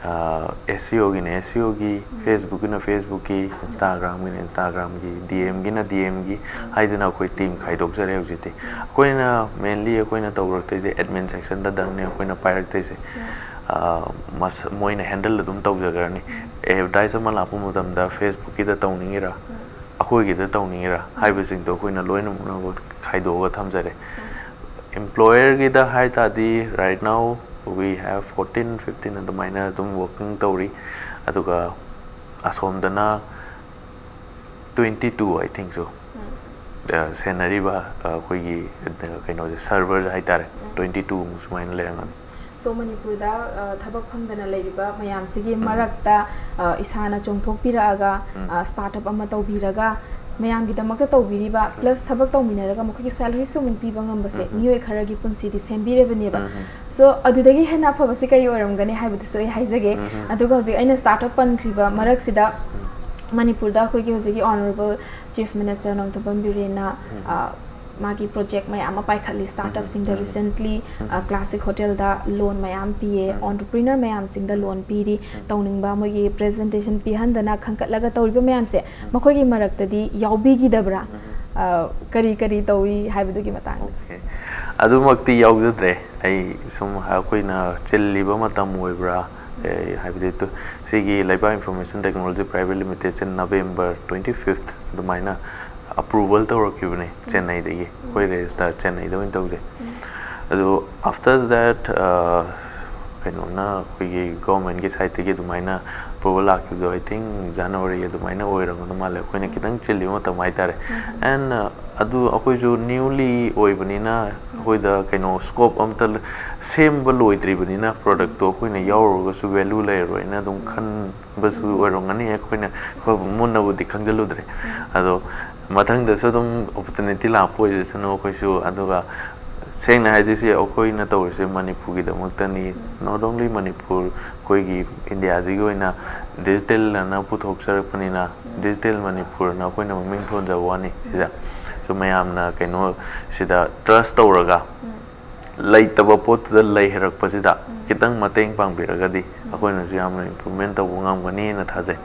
S C ꯑꯣꯒꯤꯅ S C ꯑꯣꯒꯤ, ꯐꯦꯁꯕꯨꯛꯀꯤꯅ ꯐꯦꯁꯕꯨꯛꯀꯤ, ꯏꯟꯁꯇꯥꯒ꯭ꯔꯥꯝꯒꯤꯅ ꯏꯟꯁꯇꯥꯒ꯭ꯔꯥꯝꯒꯤ, ꯗꯤ ꯑꯦꯝꯒꯤꯅ ꯗꯤ ꯑꯦꯝꯒꯤ ꯍꯥꯏꯗꯅ ꯑꯩꯈꯣꯏ ꯇꯤꯝ ꯈꯥꯏꯗꯣꯛꯆꯔꯦ ꯍꯧꯖꯤꯛꯇꯤ꯫ ꯑꯩꯈꯣꯏꯅ ꯃꯦꯟꯂꯤ ꯑꯩꯈꯣꯏꯅ ꯇꯧꯔꯛꯇꯣꯏꯁꯦ ꯑꯦꯗꯃꯤꯟ ꯁꯦꯛꯁꯟꯗꯗꯪꯅꯦ ꯑꯩꯈꯣꯏꯅ ꯄꯥꯏꯔꯛꯇꯣꯏꯁꯦ꯫ ꯃꯣꯏꯅ ꯍꯦꯟꯗꯜ ꯑꯗꯨꯝ ꯇꯧꯖꯈ꯭ꯔꯅꯤ꯫ ꯑꯦꯗꯚꯔꯇꯥꯏꯁ ꯑꯃ ꯂꯥꯛꯄ ꯃꯇꯝꯗ ꯐꯦꯁꯕꯨꯛꯀꯤꯗ ꯇꯧꯅꯤꯡꯉꯤꯔꯥ ꯑꯩꯈꯣꯏꯒꯤꯗ ꯇꯧꯅꯤꯡꯉꯤꯔꯥ ꯍꯥꯏꯕꯁꯤꯡꯗꯣ ꯑꯩꯈꯣꯏꯅ ꯂꯣꯏꯅꯃꯛ ꯈꯥꯏꯗꯣꯛꯑꯒ ꯊꯝꯖꯔꯦ꯫ Employer ꯒꯤꯗ ꯍꯥꯏ ꯇꯥꯔꯗꯤ right now we have fourteen fifteen ꯑꯗꯨꯃꯥꯏꯅ ꯑꯗꯨꯝ ꯋꯥꯔꯀꯤꯡ ꯇꯧꯔꯤ꯫ ꯑꯗꯨꯒ ꯑꯁꯣꯝꯗꯅ twenty two, I think so, ꯁꯦꯟꯅꯔꯤꯕ ꯑꯩꯈꯣꯏꯒꯤ ꯀꯩꯅꯣꯁꯦ, ꯁꯔꯚꯔ ꯍꯥꯏꯇꯥꯔꯦ, twenty two ꯃꯨꯛ ꯁꯨꯃꯥꯏꯅ ꯂꯩꯔꯝꯒꯅꯤ꯫ ꯃꯅꯤꯄꯨꯔꯗ ꯑ, ꯊꯕꯛ ꯐꯪꯗꯅ ꯂꯩꯔꯤꯕ ꯃꯌꯥꯝꯁꯤꯒꯤ ꯃꯔꯛꯇ ꯑ, ꯏꯁꯥꯅ ꯆꯣꯡꯊꯣꯛꯄꯤꯔꯛꯑꯒ ꯎꯝ꯫ ꯑ, startup ꯑꯃ ꯇꯧꯕꯤꯔꯒ ꯃꯌꯥꯝꯒꯤꯗꯃꯛꯇ ꯇꯧꯕꯤꯔꯤꯕ plus ꯊꯕꯛ ꯇꯧꯃꯤꯟꯅꯔꯒ ꯃꯈꯣꯏꯒꯤ salaryꯁꯨ ꯑꯃꯨꯛ ꯄꯤꯕ ꯉꯝꯕꯁꯦ ꯎꯝ꯫ ꯃꯤꯑꯣꯏ ꯈꯔꯒꯤ ꯄꯨꯟꯁꯤꯗꯤ ꯁꯦꯝꯕꯤꯔꯕꯅꯦꯕ꯫ ꯎꯝ꯫ So ꯑꯗꯨꯗꯒꯤ ꯍꯦꯟꯅ ꯑꯐꯕꯁꯤ ꯀꯔꯤ ꯑꯣꯏꯔꯝꯒꯅꯤ ꯍꯥꯏꯕꯗꯨꯁꯨ ꯑꯩ ꯍꯥꯏꯖꯒꯦ꯫ ꯎꯝ꯫ ꯑꯗꯨꯒ ꯍꯧꯖꯤꯛ ꯑꯩꯅ startup ꯄꯟꯈ꯭ꯔꯤꯕ ꯃꯔꯛꯁꯤꯗ ꯃꯅꯤꯄꯨꯔꯗ ꯑꯩꯈꯣꯏꯒꯤ ꯍꯧꯖꯤꯛꯀꯤ Honourable Chief Minister ꯅꯣꯡꯊꯣꯝꯕꯝ ꯕꯤꯔꯦꯟꯅ ꯎꯝ꯫ ꯑ, ꯃꯥꯒꯤ project ꯃꯌꯥꯝ ꯑꯃ ꯄꯥꯏꯈꯠꯂꯤ startupꯁꯤꯡꯗ꯫ ꯎꯝ꯫ Recently ꯑ, ꯎꯝ꯫ Classic Hotelꯗ loan ꯃꯌꯥꯝ ꯄꯤꯌꯦ꯫ ꯎꯝ꯫ Entrepreneur ꯃꯌꯥꯝꯁꯤꯡꯗ loan ꯄꯤꯔꯤ꯫ ꯎꯝ꯫ ꯇꯧꯅꯤꯡꯕ ꯃꯣꯏꯒꯤ presentation ꯄꯤꯍꯟꯗꯅ ꯈꯟꯒꯠꯂꯒ ꯇꯧꯔꯤꯕ ꯃꯌꯥꯝꯁꯦ ꯃꯈꯣꯏꯒꯤ ꯃꯔꯛꯇꯗꯤ ꯌꯥꯎꯕꯤꯈꯤꯗꯕ꯭ꯔꯥ? ꯎꯝ꯫ ꯑ, ꯀꯔꯤ ꯀꯔꯤ ꯇꯧꯏ ꯍꯥꯏꯕꯗꯨꯒꯤ ꯃꯇꯥꯡꯗ꯫ Okay꯫ ꯑꯗꯨꯃꯛꯇꯤ ꯌꯥꯎꯖꯗ꯭ꯔꯦ꯫ ꯑꯩ ꯁꯨꯝ ꯑꯩꯈꯣꯏꯅ ꯆꯤꯜꯂꯤꯕ ꯃꯇꯝ ꯑꯣꯏꯕ꯭ꯔꯥ, ꯑꯦ, ꯍꯥꯏꯕꯗꯤ ꯇꯨ-, ꯁꯤꯒꯤ ꯂꯩꯕꯥꯛ Information Technology Private Limitedꯁꯦ November twenty fifth ꯑꯗꯨꯃꯥꯏꯅ approval ꯇꯧꯔꯛꯈꯤꯕꯅꯦ ꯆꯦꯟꯅꯩꯗꯒꯤ꯫ ꯑꯩꯈꯣꯏ register ꯆꯦꯟꯅꯩꯗ ꯑꯣꯏꯅ ꯇꯧꯖꯩ꯫ ꯑꯗꯨ after that, ꯑ, ꯀꯩꯅꯣꯅ ꯑꯩꯈꯣꯏꯒꯤ governmentꯀꯤ sideꯇꯒꯤ ꯑꯗꯨꯃꯥꯏꯅ approval ꯂꯥꯛꯈꯤꯕꯗꯣ, I think January ꯑꯗꯨꯃꯥꯏꯅ ꯑꯣꯏꯔꯝꯒꯗꯧ ꯃꯥꯜꯂꯦ꯫ ꯑꯩꯈꯣꯏꯅ ꯈꯤꯇꯪ ꯆꯤꯜꯂꯤꯕ ꯃꯇꯝ ꯍꯥꯏꯇꯥꯔꯦ꯫ And, ꯑ, ꯑꯗꯨ ꯑꯩꯈꯣꯏꯁꯨ newly ꯑꯣꯏꯕꯅꯤꯅ ꯑꯩꯈꯣꯏꯗ ꯀꯩꯅꯣ scope ꯑꯝꯇ ꯂ-, ꯁꯦꯝꯕ ꯂꯣꯏꯗ꯭ꯔꯤꯕꯅꯤꯅ productꯇꯣ ꯑꯩꯈꯣꯏꯅ ꯌꯥꯎꯔꯨꯔꯒꯁꯨ value ꯂꯩꯔꯔꯣꯏꯅ ꯑꯗꯨꯝ ꯈꯟꯕꯁꯨ ꯑꯣꯏꯔꯝꯒꯅꯤ꯫ ꯑꯩꯈꯣꯏꯅ, ꯑꯩꯈꯣꯏ ꯃꯨꯟꯅꯕꯨꯗꯤ ꯈꯪꯖꯤꯜꯂꯨꯗ꯭ꯔꯦ꯫ ꯑꯗꯣ ꯃꯊꯪꯗꯁꯨ ꯑꯗꯨꯝ opportunity ꯂꯥꯛꯄ ꯑꯣꯏꯖꯁꯅꯨ ꯑꯩꯈꯣꯏꯁꯨ꯫ ꯑꯗꯨꯒ ꯁꯦꯡꯅ ꯍꯥꯏꯗꯤ ꯁꯤ ꯑꯩꯈꯣꯏꯅ ꯇꯧꯔꯤꯁꯦ ꯃꯅꯤꯄꯨꯔꯒꯤꯗꯃꯛꯇꯅꯤ꯫ Not only ꯃꯅꯤꯄꯨꯔ, ꯑꯩꯈꯣꯏꯒꯤ ꯏꯟꯗꯤꯌꯥꯁꯤꯒꯤ ꯑꯣꯏꯅ digitalꯅ ꯄꯨꯊꯣꯛꯆꯔꯛꯄꯅꯤꯅ, Digital ꯃꯅꯤꯄꯨꯔꯅ ꯑꯩꯈꯣꯏꯅ ꯃꯃꯤꯡ ꯊꯣꯟꯖꯕ ꯋꯥꯅꯤ꯫ ꯁꯤꯗ ꯁꯨꯝ ꯃꯌꯥꯝꯅ ꯀꯩꯅꯣ ꯁꯤꯗ trust ꯇꯧꯔꯒ ꯂꯩꯇꯕ ꯄꯣꯠꯇꯨꯗ ꯂꯩ ꯍꯥꯏꯔꯛꯄꯁꯤꯗ ꯈꯤꯇꯪ ꯃꯇꯦꯡ ꯄꯥꯡꯕꯤꯔꯒꯗꯤ ꯑꯩꯈꯣꯏꯅꯁꯨ ꯌꯥꯝꯅ improvement ꯇꯧꯕ ꯉꯝꯒꯅꯤꯅ ꯊꯥꯖꯩ꯫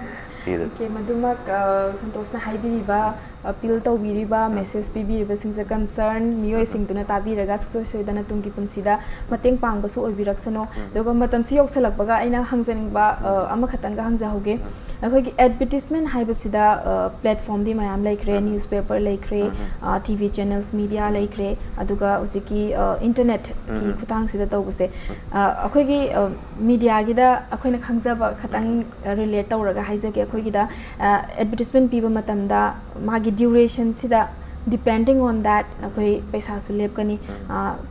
ꯁꯤꯗ꯫ Okay, ꯃꯗꯨꯃꯛ, ꯑ, ꯁꯟꯇꯣꯁꯅ ꯍꯥꯏꯕꯤꯔꯤꯕ, appeal ꯇꯧꯕꯤꯔꯤꯕ, message ꯄꯤꯕꯤꯔꯤꯕꯁꯤꯡꯁꯦ concern ꯃꯤꯑꯣꯏꯁꯤꯡꯗꯨꯅ ꯇꯥꯕꯤꯔꯒ ꯁꯨꯡꯁꯣꯏ ꯁꯣꯏꯗꯅ ꯇꯨꯡꯒꯤ ꯄꯨꯟꯁꯤꯗ ꯃꯇꯦꯡ ꯄꯥꯡꯕꯁꯨ ꯑꯣꯏꯕꯤꯔꯛꯁꯅꯨ꯫ ꯑꯗꯨꯒ ꯃꯇꯝꯁꯤ ꯌꯧꯁꯜꯂꯛꯄꯒ ꯑꯩꯅ ꯍꯪꯖꯅꯤꯡꯕ, ꯑ, ꯑꯃꯈꯛꯇꯪꯒ ꯍꯪꯖꯍꯧꯒꯦ꯫ ꯑꯩꯈꯣꯏꯒꯤ advertisement ꯍꯥꯏꯕꯁꯤꯗ, ꯑ, platformꯗꯤ ꯃꯌꯥꯝ ꯂꯩꯈ꯭ꯔꯦ, newspaper ꯂꯩꯈ꯭ꯔꯦ, ꯑ, TV channels, media ꯂꯩꯈ꯭ꯔꯦ, ꯑꯗꯨꯒ ꯍꯧꯖꯤꯛꯀꯤ, ꯑ, internetꯀꯤ ꯈꯨꯠꯊꯥꯡꯁꯤꯗ ꯇꯧꯕꯁꯦ꯫ ꯑ, ꯑꯩꯈꯣꯏꯒꯤ, ꯑ, mediaꯒꯤꯗ ꯑꯩꯈꯣꯏꯅ ꯈꯪꯖꯕ ꯈꯇꯪ, ꯑ, relate ꯇꯧꯔꯒ ꯍꯥꯏꯖꯒꯦ꯫ ꯑꯩꯈꯣꯏꯒꯤꯗ, ꯑ, advertisement ꯄꯤꯕ ꯃꯇꯝꯗ ꯃꯥꯒꯤ durationꯁꯤꯗ Depending on that, ꯑꯩꯈꯣꯏ ꯄꯩꯁꯥꯁꯨ ꯂꯦꯞꯀꯅꯤ꯫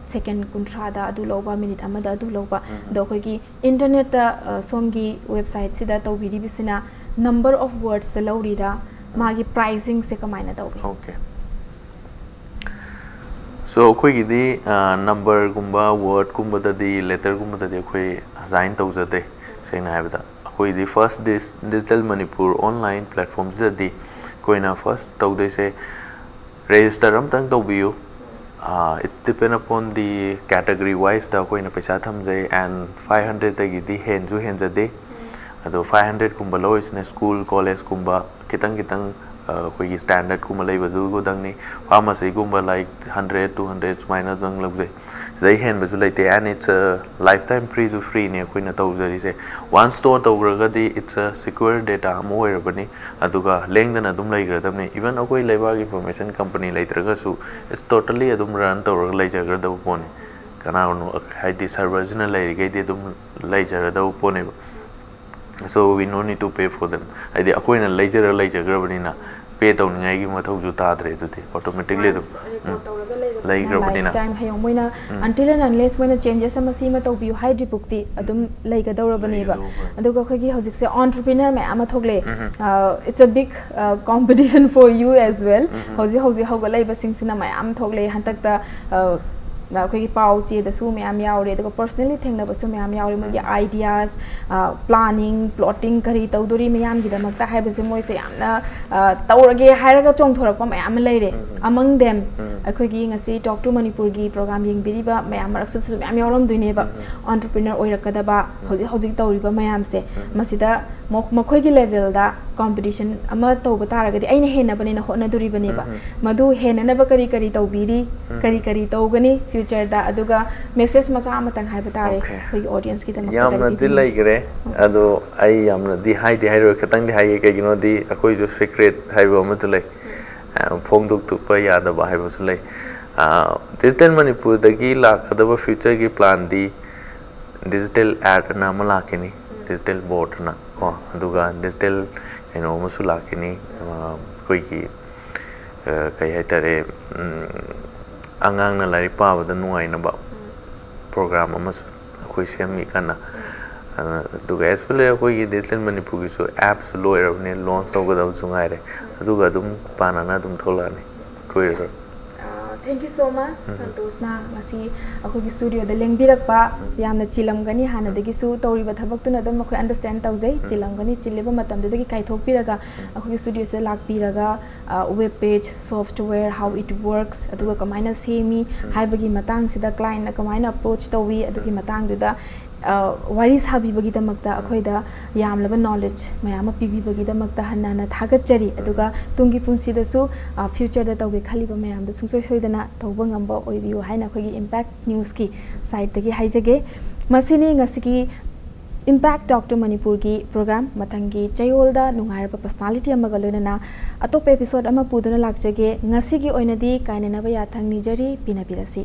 ꯁꯦꯀꯦꯟ ꯀꯨꯟꯊ꯭ꯔꯥꯗ ꯑꯗꯨ ꯂꯧꯕ, ꯃꯤꯅꯤꯠ ꯑꯃꯗ ꯑꯗꯨ ꯂꯧꯕ꯫ ꯑꯗꯣ ꯑꯩꯈꯣꯏꯒꯤ ꯏꯟꯇꯔꯅꯦꯠꯇ, ꯁꯣꯝꯒꯤ ꯋꯦꯕꯁꯥꯏꯠꯁꯤꯗ ꯇꯧꯕꯤꯔꯤꯕꯁꯤꯅ number of wordsꯇ ꯂꯧꯔꯤꯔꯥ? ꯃꯥꯒꯤ pricingꯁꯦ ꯀꯃꯥꯏꯅ ꯇꯧꯏ? Okay. So ꯑꯩꯈꯣꯏꯒꯤꯗꯤ ꯅꯝꯕꯔꯒꯨꯝꯕ, ꯋꯥꯔꯗꯀꯨꯝꯕꯗꯗꯤ, ꯂꯦꯇꯔꯒꯨꯝꯕꯗꯗꯤ ꯑꯩꯈꯣꯏ ꯑꯁꯥꯏꯟ ꯇꯧꯖꯗꯦ꯫ ꯁꯦꯡꯅ ꯍꯥꯏꯕꯗ ꯑꯩꯈꯣꯏꯒꯤꯗꯤ first this digital Manipur online platformꯁꯤꯗꯗꯤ ꯑꯩꯈꯣꯏꯅ first ꯇꯧꯗꯣꯏꯁꯦ, register ꯑꯝꯇꯪ ꯇꯧꯕꯤꯌꯨ꯫ It's depend upon the category wiseꯇ ꯑꯩꯈꯣꯏꯅ ꯄꯩꯁꯥ ꯊꯝꯖꯩ, and five hundredꯇꯒꯤꯗꯤ ꯍꯦꯟꯁꯨ ꯍꯦꯟꯖꯗꯦ꯫ ꯑꯗꯣ five hundredꯀꯨꯝꯕ ꯂꯧꯔꯤꯁꯤꯅ school, collegeꯀꯨꯝꯕ ꯈꯤꯇꯪ ꯈꯤꯇꯪ ꯑꯩꯈꯣꯏꯒꯤ standardꯀꯨꯝꯕ ꯂꯩꯕꯗꯨꯗꯪꯅꯤ꯫ Pharmacyꯒꯨꯝꯕ like hundred, two hundred ꯁꯨꯃꯥꯏꯅꯗꯪ ꯂꯧꯖꯩ꯫ ꯁꯤꯗꯩ ꯍꯦꯟꯕꯁꯨ ꯂꯩꯇꯦ, and it's a lifetime freeꯁꯨ freeꯅꯤ ꯑꯩꯈꯣꯏꯅ ꯇꯧꯖꯔꯤꯁꯦ꯫ Once store ꯇꯧꯈ꯭ꯔꯒꯗꯤ it's a secure data ꯑꯃ ꯑꯣꯏꯔꯕꯅꯤ, ꯑꯗꯨꯒ ꯂꯦꯡꯗꯅ ꯑꯗꯨꯝ ꯂꯩꯈ꯭ꯔꯗꯕꯅꯤ꯫ Even ꯑꯩꯈꯣꯏ ꯂꯩꯕꯥꯛ information company ꯂꯩꯇ꯭ꯔꯒꯁꯨ it's totally ꯑꯗꯨꯝ run ꯇꯧꯔꯒ ꯂꯩꯖꯈ꯭ꯔꯗꯕ ꯄꯣꯠꯅꯤ꯫ ꯀꯅꯥꯒꯨꯝꯕ ꯍꯥꯏꯗꯤ serverꯁꯤꯅ ꯂꯩꯔꯤꯈꯩꯗꯤ ꯑꯗꯨꯝ ꯂꯩꯖꯔꯗꯧꯕ ꯄꯣꯠꯅꯦꯕ꯫ So we no need to pay for them. ꯍꯥꯏꯗꯤ ꯑꯩꯈꯣꯏꯅ ꯂꯩꯖꯔ ꯂꯩꯖꯈ꯭ꯔꯕꯅꯤꯅ pay ꯇꯧꯅꯤꯡꯉꯥꯏꯒꯤ ꯃꯊꯧꯁꯨ ꯇꯥꯗ꯭ꯔꯦ꯫ ꯑꯗꯨꯗꯤ automatically ꯑꯗꯨꯝ ꯎꯝ, ꯂꯩꯈ꯭ꯔꯕꯅꯤꯅ꯫ Lifetime ꯍꯌꯦꯡ ꯃꯣꯏꯅ ꯎꯝ꯫ Until and unless ꯃꯣꯏꯅ changes ꯑꯃ ꯁꯤ ꯑꯃ ꯇꯧꯕꯤꯌꯨ ꯍꯥꯏꯗ꯭ꯔꯤꯕꯨꯛꯇꯤ ꯑꯗꯨꯝ ꯂꯩꯒꯗꯧꯔꯕꯅꯦꯕ꯫ ꯂꯩꯒꯗꯧꯕꯅꯦ꯫ ꯑꯗꯨꯒ ꯑꯩꯈꯣꯏꯒꯤ ꯍꯧꯖꯤꯛꯁꯦ entrepreneur ꯃꯌꯥꯝ ꯑꯃ ꯊꯣꯛꯂꯛꯑꯦ꯫ ꯎꯝ꯫ Uh, it's a big, uh, competition for you as well. ꯎꯝ꯫ ꯍꯧꯖꯤꯛ ꯍꯧꯖꯤꯛ ꯍꯧꯒꯠꯂꯛꯏꯕꯁꯤꯡꯁꯤꯅ ꯃꯌꯥꯝ ꯊꯣꯛꯂꯛꯑꯦ꯫ ꯍꯟꯗꯛꯇ, uh, ꯑꯩꯈꯣꯏꯒꯤ ꯄꯥꯎ ꯆꯦꯗꯁꯨ ꯃꯌꯥꯝ ꯌꯥꯎꯔꯦ, ꯑꯗꯨꯒ personally ꯊꯦꯡꯅꯕꯁꯨ ꯃꯌꯥꯝ ꯌꯥꯎꯔꯦ꯫ ꯃꯣꯏꯒꯤ ꯎꯝ꯫ Ideas, planning, plotting, ꯀꯔꯤ ꯇꯧꯗꯣꯔꯤ ꯃꯌꯥꯝꯒꯤꯗꯃꯛꯇ ꯍꯥꯏꯕꯁꯦ ꯃꯣꯏꯁꯦ ꯌꯥꯝꯅ, ꯑ, ꯇꯧꯔꯒꯦ ꯍꯥꯏꯔꯒ ꯆꯣꯡꯊꯣꯔꯛꯄ ꯃꯌꯥꯝ ꯑꯃ ꯂꯩꯔꯦ꯫ ꯎꯝ꯫ Among them, ꯎꯝ꯫ ꯑꯩꯈꯣꯏꯒꯤ ꯉꯁꯤ Talk to Manipurꯒꯤ program ꯌꯦꯡꯕꯤꯔꯤꯕ ꯃꯌꯥꯝ ꯃꯔꯛꯁꯤꯗꯁꯨ ꯃꯌꯥꯝ ꯌꯥꯎꯔꯝꯗꯣꯏꯅꯦꯕ꯫ ꯎꯝ꯫ Entrepreneur ꯑꯣꯏꯔꯛꯀꯗꯕ, ꯎꯝ꯫ ꯍꯧꯖꯤꯛ ꯍꯧꯖꯤꯛ ꯇꯧꯔꯤꯕ ꯃꯌꯥꯝꯁꯦ꯫ ꯎꯝ꯫ ꯃꯁꯤꯗ ꯃ-, ꯃꯈꯣꯏꯒꯤ levelꯗ competition ꯑꯃ ꯇꯧꯕ ꯇꯥꯔꯒꯗꯤ ꯑꯩꯅ ꯍꯦꯟꯅꯕꯅꯦꯅ ꯍꯣꯠꯅꯗꯣꯔꯤꯕꯅꯦꯕ꯫ ꯎꯝ꯫ ꯃꯗꯨ ꯍꯦꯟꯅꯅꯕ ꯀꯔꯤ ꯀꯔꯤ ꯇꯧꯕꯤꯔꯤ, ꯎꯝ꯫ ꯀꯔꯤ ꯀꯔꯤ ꯇꯧꯒꯅꯤ futureꯗ, ꯑꯗꯨꯒ message ꯃꯆꯥ ꯑꯃꯇꯪ ꯍꯥꯏꯕ ꯇꯥꯔꯦ Okay. ꯑꯩꯈꯣꯏꯒꯤ audienceꯀꯤꯗꯃꯛꯇ ꯀꯔꯤ ꯌꯥꯝꯅꯗꯤ ꯄꯤꯕꯤꯅꯤ? ꯂꯩꯈ꯭ꯔꯦ, ꯑꯗꯣ ꯑꯩ ꯌꯥꯝꯅꯗꯤ ꯍꯥꯏꯗꯤ ꯍꯥꯏꯔꯣꯏ, ꯈꯤꯇꯪꯗꯤ ꯍꯥꯏꯒꯦ꯫ ꯀꯩꯒꯤꯅꯣꯗꯤ ꯑꯩꯈꯣꯏꯁꯨ secret ꯍꯥꯏꯕ ꯑꯃꯁꯨ ꯂꯩ, ꯑ, ꯐꯣꯡꯗꯣꯛꯊꯣꯛꯄ ꯌꯥꯗꯕ ꯍꯥꯏꯕꯁꯨ ꯂꯩ꯫ ꯑ, Digital Manipurꯗꯒꯤ ꯂꯥꯛꯀꯗꯕ futureꯒꯤ planꯗꯤ digital adꯑꯅ ꯑꯃ ꯂꯥꯛꯈꯤꯅꯤ, digital boardꯑꯅ ꯀꯣ, ꯑꯗꯨꯒ digital ꯀꯩꯅꯣ ꯑꯃꯁꯨ ꯂꯥꯛꯈꯤꯅꯤ, ꯑ, ꯑꯩꯈꯣꯏꯒꯤ ꯀꯩ ꯍꯥꯏꯇꯥꯔꯦ, ꯑꯉꯥꯡꯅ ꯂꯥꯏꯔꯤꯛ ꯄꯥꯕꯗ ꯅꯨꯡꯉꯥꯏꯅꯕ ꯄ꯭ꯔꯣꯒ꯭ꯔꯥꯝ ꯑꯃꯁꯨ ꯑꯩꯈꯣꯏ ꯁꯦꯝꯃꯤ ꯀꯟꯅ꯫ ꯑꯗꯨꯒ ꯑꯦꯁ ꯄꯤ ꯑꯦꯜ ꯑꯩꯈꯣꯏꯒꯤ ꯗꯤꯖꯤꯇꯦꯜ ꯃꯅꯤꯄꯨꯔꯒꯤꯁꯨ ꯑꯦꯞꯁꯨ ꯂꯣꯏꯔꯕꯅꯤ, ꯂꯣꯟꯁ ꯇꯧꯒꯗꯕꯁꯨ ꯉꯥꯏꯔꯦ꯫ ꯑꯗꯨꯒ ꯑꯗꯨꯝ ꯄꯥꯅꯅ ꯑꯗꯨꯝ ꯊꯣꯛꯂꯛꯑꯅꯤ꯫ ꯀꯨꯏꯔꯔꯣꯏ꯫ Thank you so much, ꯁꯟꯇꯣꯁꯅ ꯉꯁꯤ ꯑꯩꯈꯣꯏꯒꯤ ꯁ꯭ꯇꯨꯗꯤꯑꯣꯗ ꯂꯦꯡꯕꯤꯔꯛꯄ꯫ ꯌꯥꯝꯅ ꯆꯤꯜꯂꯝꯒꯅꯤ, ꯍꯥꯟꯅꯗꯒꯤꯁꯨ ꯇꯧꯔꯤꯕ ꯊꯕꯛꯇꯨꯅ ꯑꯗꯨꯝ ꯑꯩꯈꯣꯏ ꯑꯟꯗꯔꯁ꯭ꯇꯦꯟ ꯇꯧꯖꯩ꯫ ꯆꯤꯜꯂꯝꯒꯅꯤ, ꯆꯤꯜꯂꯤꯕ ꯃꯇꯝꯗꯨꯗꯒꯤ ꯀꯥꯏꯊꯣꯛꯄꯤꯔꯒ ꯑꯩꯈꯣꯏꯒꯤ ꯁ꯭ꯇꯨꯗꯤꯑꯣꯁꯤꯗ ꯂꯥꯛꯄꯤꯔꯒ web page, software, how it works, ꯑꯗꯨꯒ ꯀꯃꯥꯏꯅ ꯁꯦꯝꯃꯤ ꯍꯥꯏꯕꯒꯤ ꯃꯇꯥꯡꯁꯤꯗ, ꯀ꯭ꯂꯥꯏꯟꯠꯅ ꯀꯃꯥꯏꯅ ꯑꯦꯄ꯭ꯔꯣꯆ ꯇꯧꯏ ꯑꯗꯨꯒꯤ ꯃꯇꯥꯡꯗꯨꯗ ꯋꯥꯔꯤ ꯁꯥꯕꯤꯕꯒꯤꯗꯃꯛꯇ ꯑꯩꯈꯣꯏꯗ ꯌꯥꯝꯂꯕ ꯅꯣꯂꯦꯖ ꯃꯌꯥꯝ ꯑꯃ ꯄꯤꯕꯤꯕꯒꯤꯗꯃꯛꯇ ꯍꯟꯅ ꯍꯟꯅ ꯊꯥꯒꯠꯆꯔꯤ꯫ ꯑꯗꯨꯒ ꯇꯨꯡꯒꯤ ꯄꯨꯟꯁꯤꯗꯁꯨ ꯐ꯭ꯌꯨꯆꯔꯗ ꯇꯧꯒꯦ ꯈꯜꯂꯤꯕ ꯃꯌꯥꯝꯗꯣ ꯁꯨꯡꯁꯣꯏ ꯁꯣꯏꯗꯅ ꯇꯧꯕ ꯉꯝꯕ ꯑꯣꯏꯕꯤꯌꯨ ꯍꯥꯏꯅ ꯑꯩꯈꯣꯏꯒꯤ ꯏꯝꯄꯦꯛ ꯅ꯭ꯌꯨꯁꯀꯤ ꯁꯥꯏꯠꯇꯒꯤ ꯍꯥꯏꯖꯒꯦ꯫ ꯃꯁꯤꯅꯤ ꯉꯁꯤꯒꯤ ꯏꯝꯄꯦꯛ ꯇꯣꯛ ꯇꯨ ꯃꯅꯤꯄꯨꯔꯒꯤ ꯄ꯭ꯔꯣꯒ꯭ꯔꯥꯝ꯫ ꯃꯊꯪꯒꯤ ꯆꯌꯣꯜꯗ ꯅꯨꯡꯉꯥꯏꯔꯕ ꯄꯔꯁꯅꯥꯂꯤꯇꯤ ꯑꯃꯒ ꯂꯣꯏꯅꯅ ꯑꯇꯣꯞꯄ ꯑꯦꯄꯤꯁꯣꯗ ꯑꯃ ꯄꯨꯗꯨꯅ ꯂꯥꯛꯆꯒꯦ꯫ ꯉꯁꯤꯒꯤ ꯑꯣꯏꯅꯗꯤ ꯀꯥꯏꯅꯅꯕ ꯌꯥꯊꯪ ꯅꯤꯖꯔꯤ꯫ ꯄꯤꯅꯕꯤꯔꯁꯤ꯫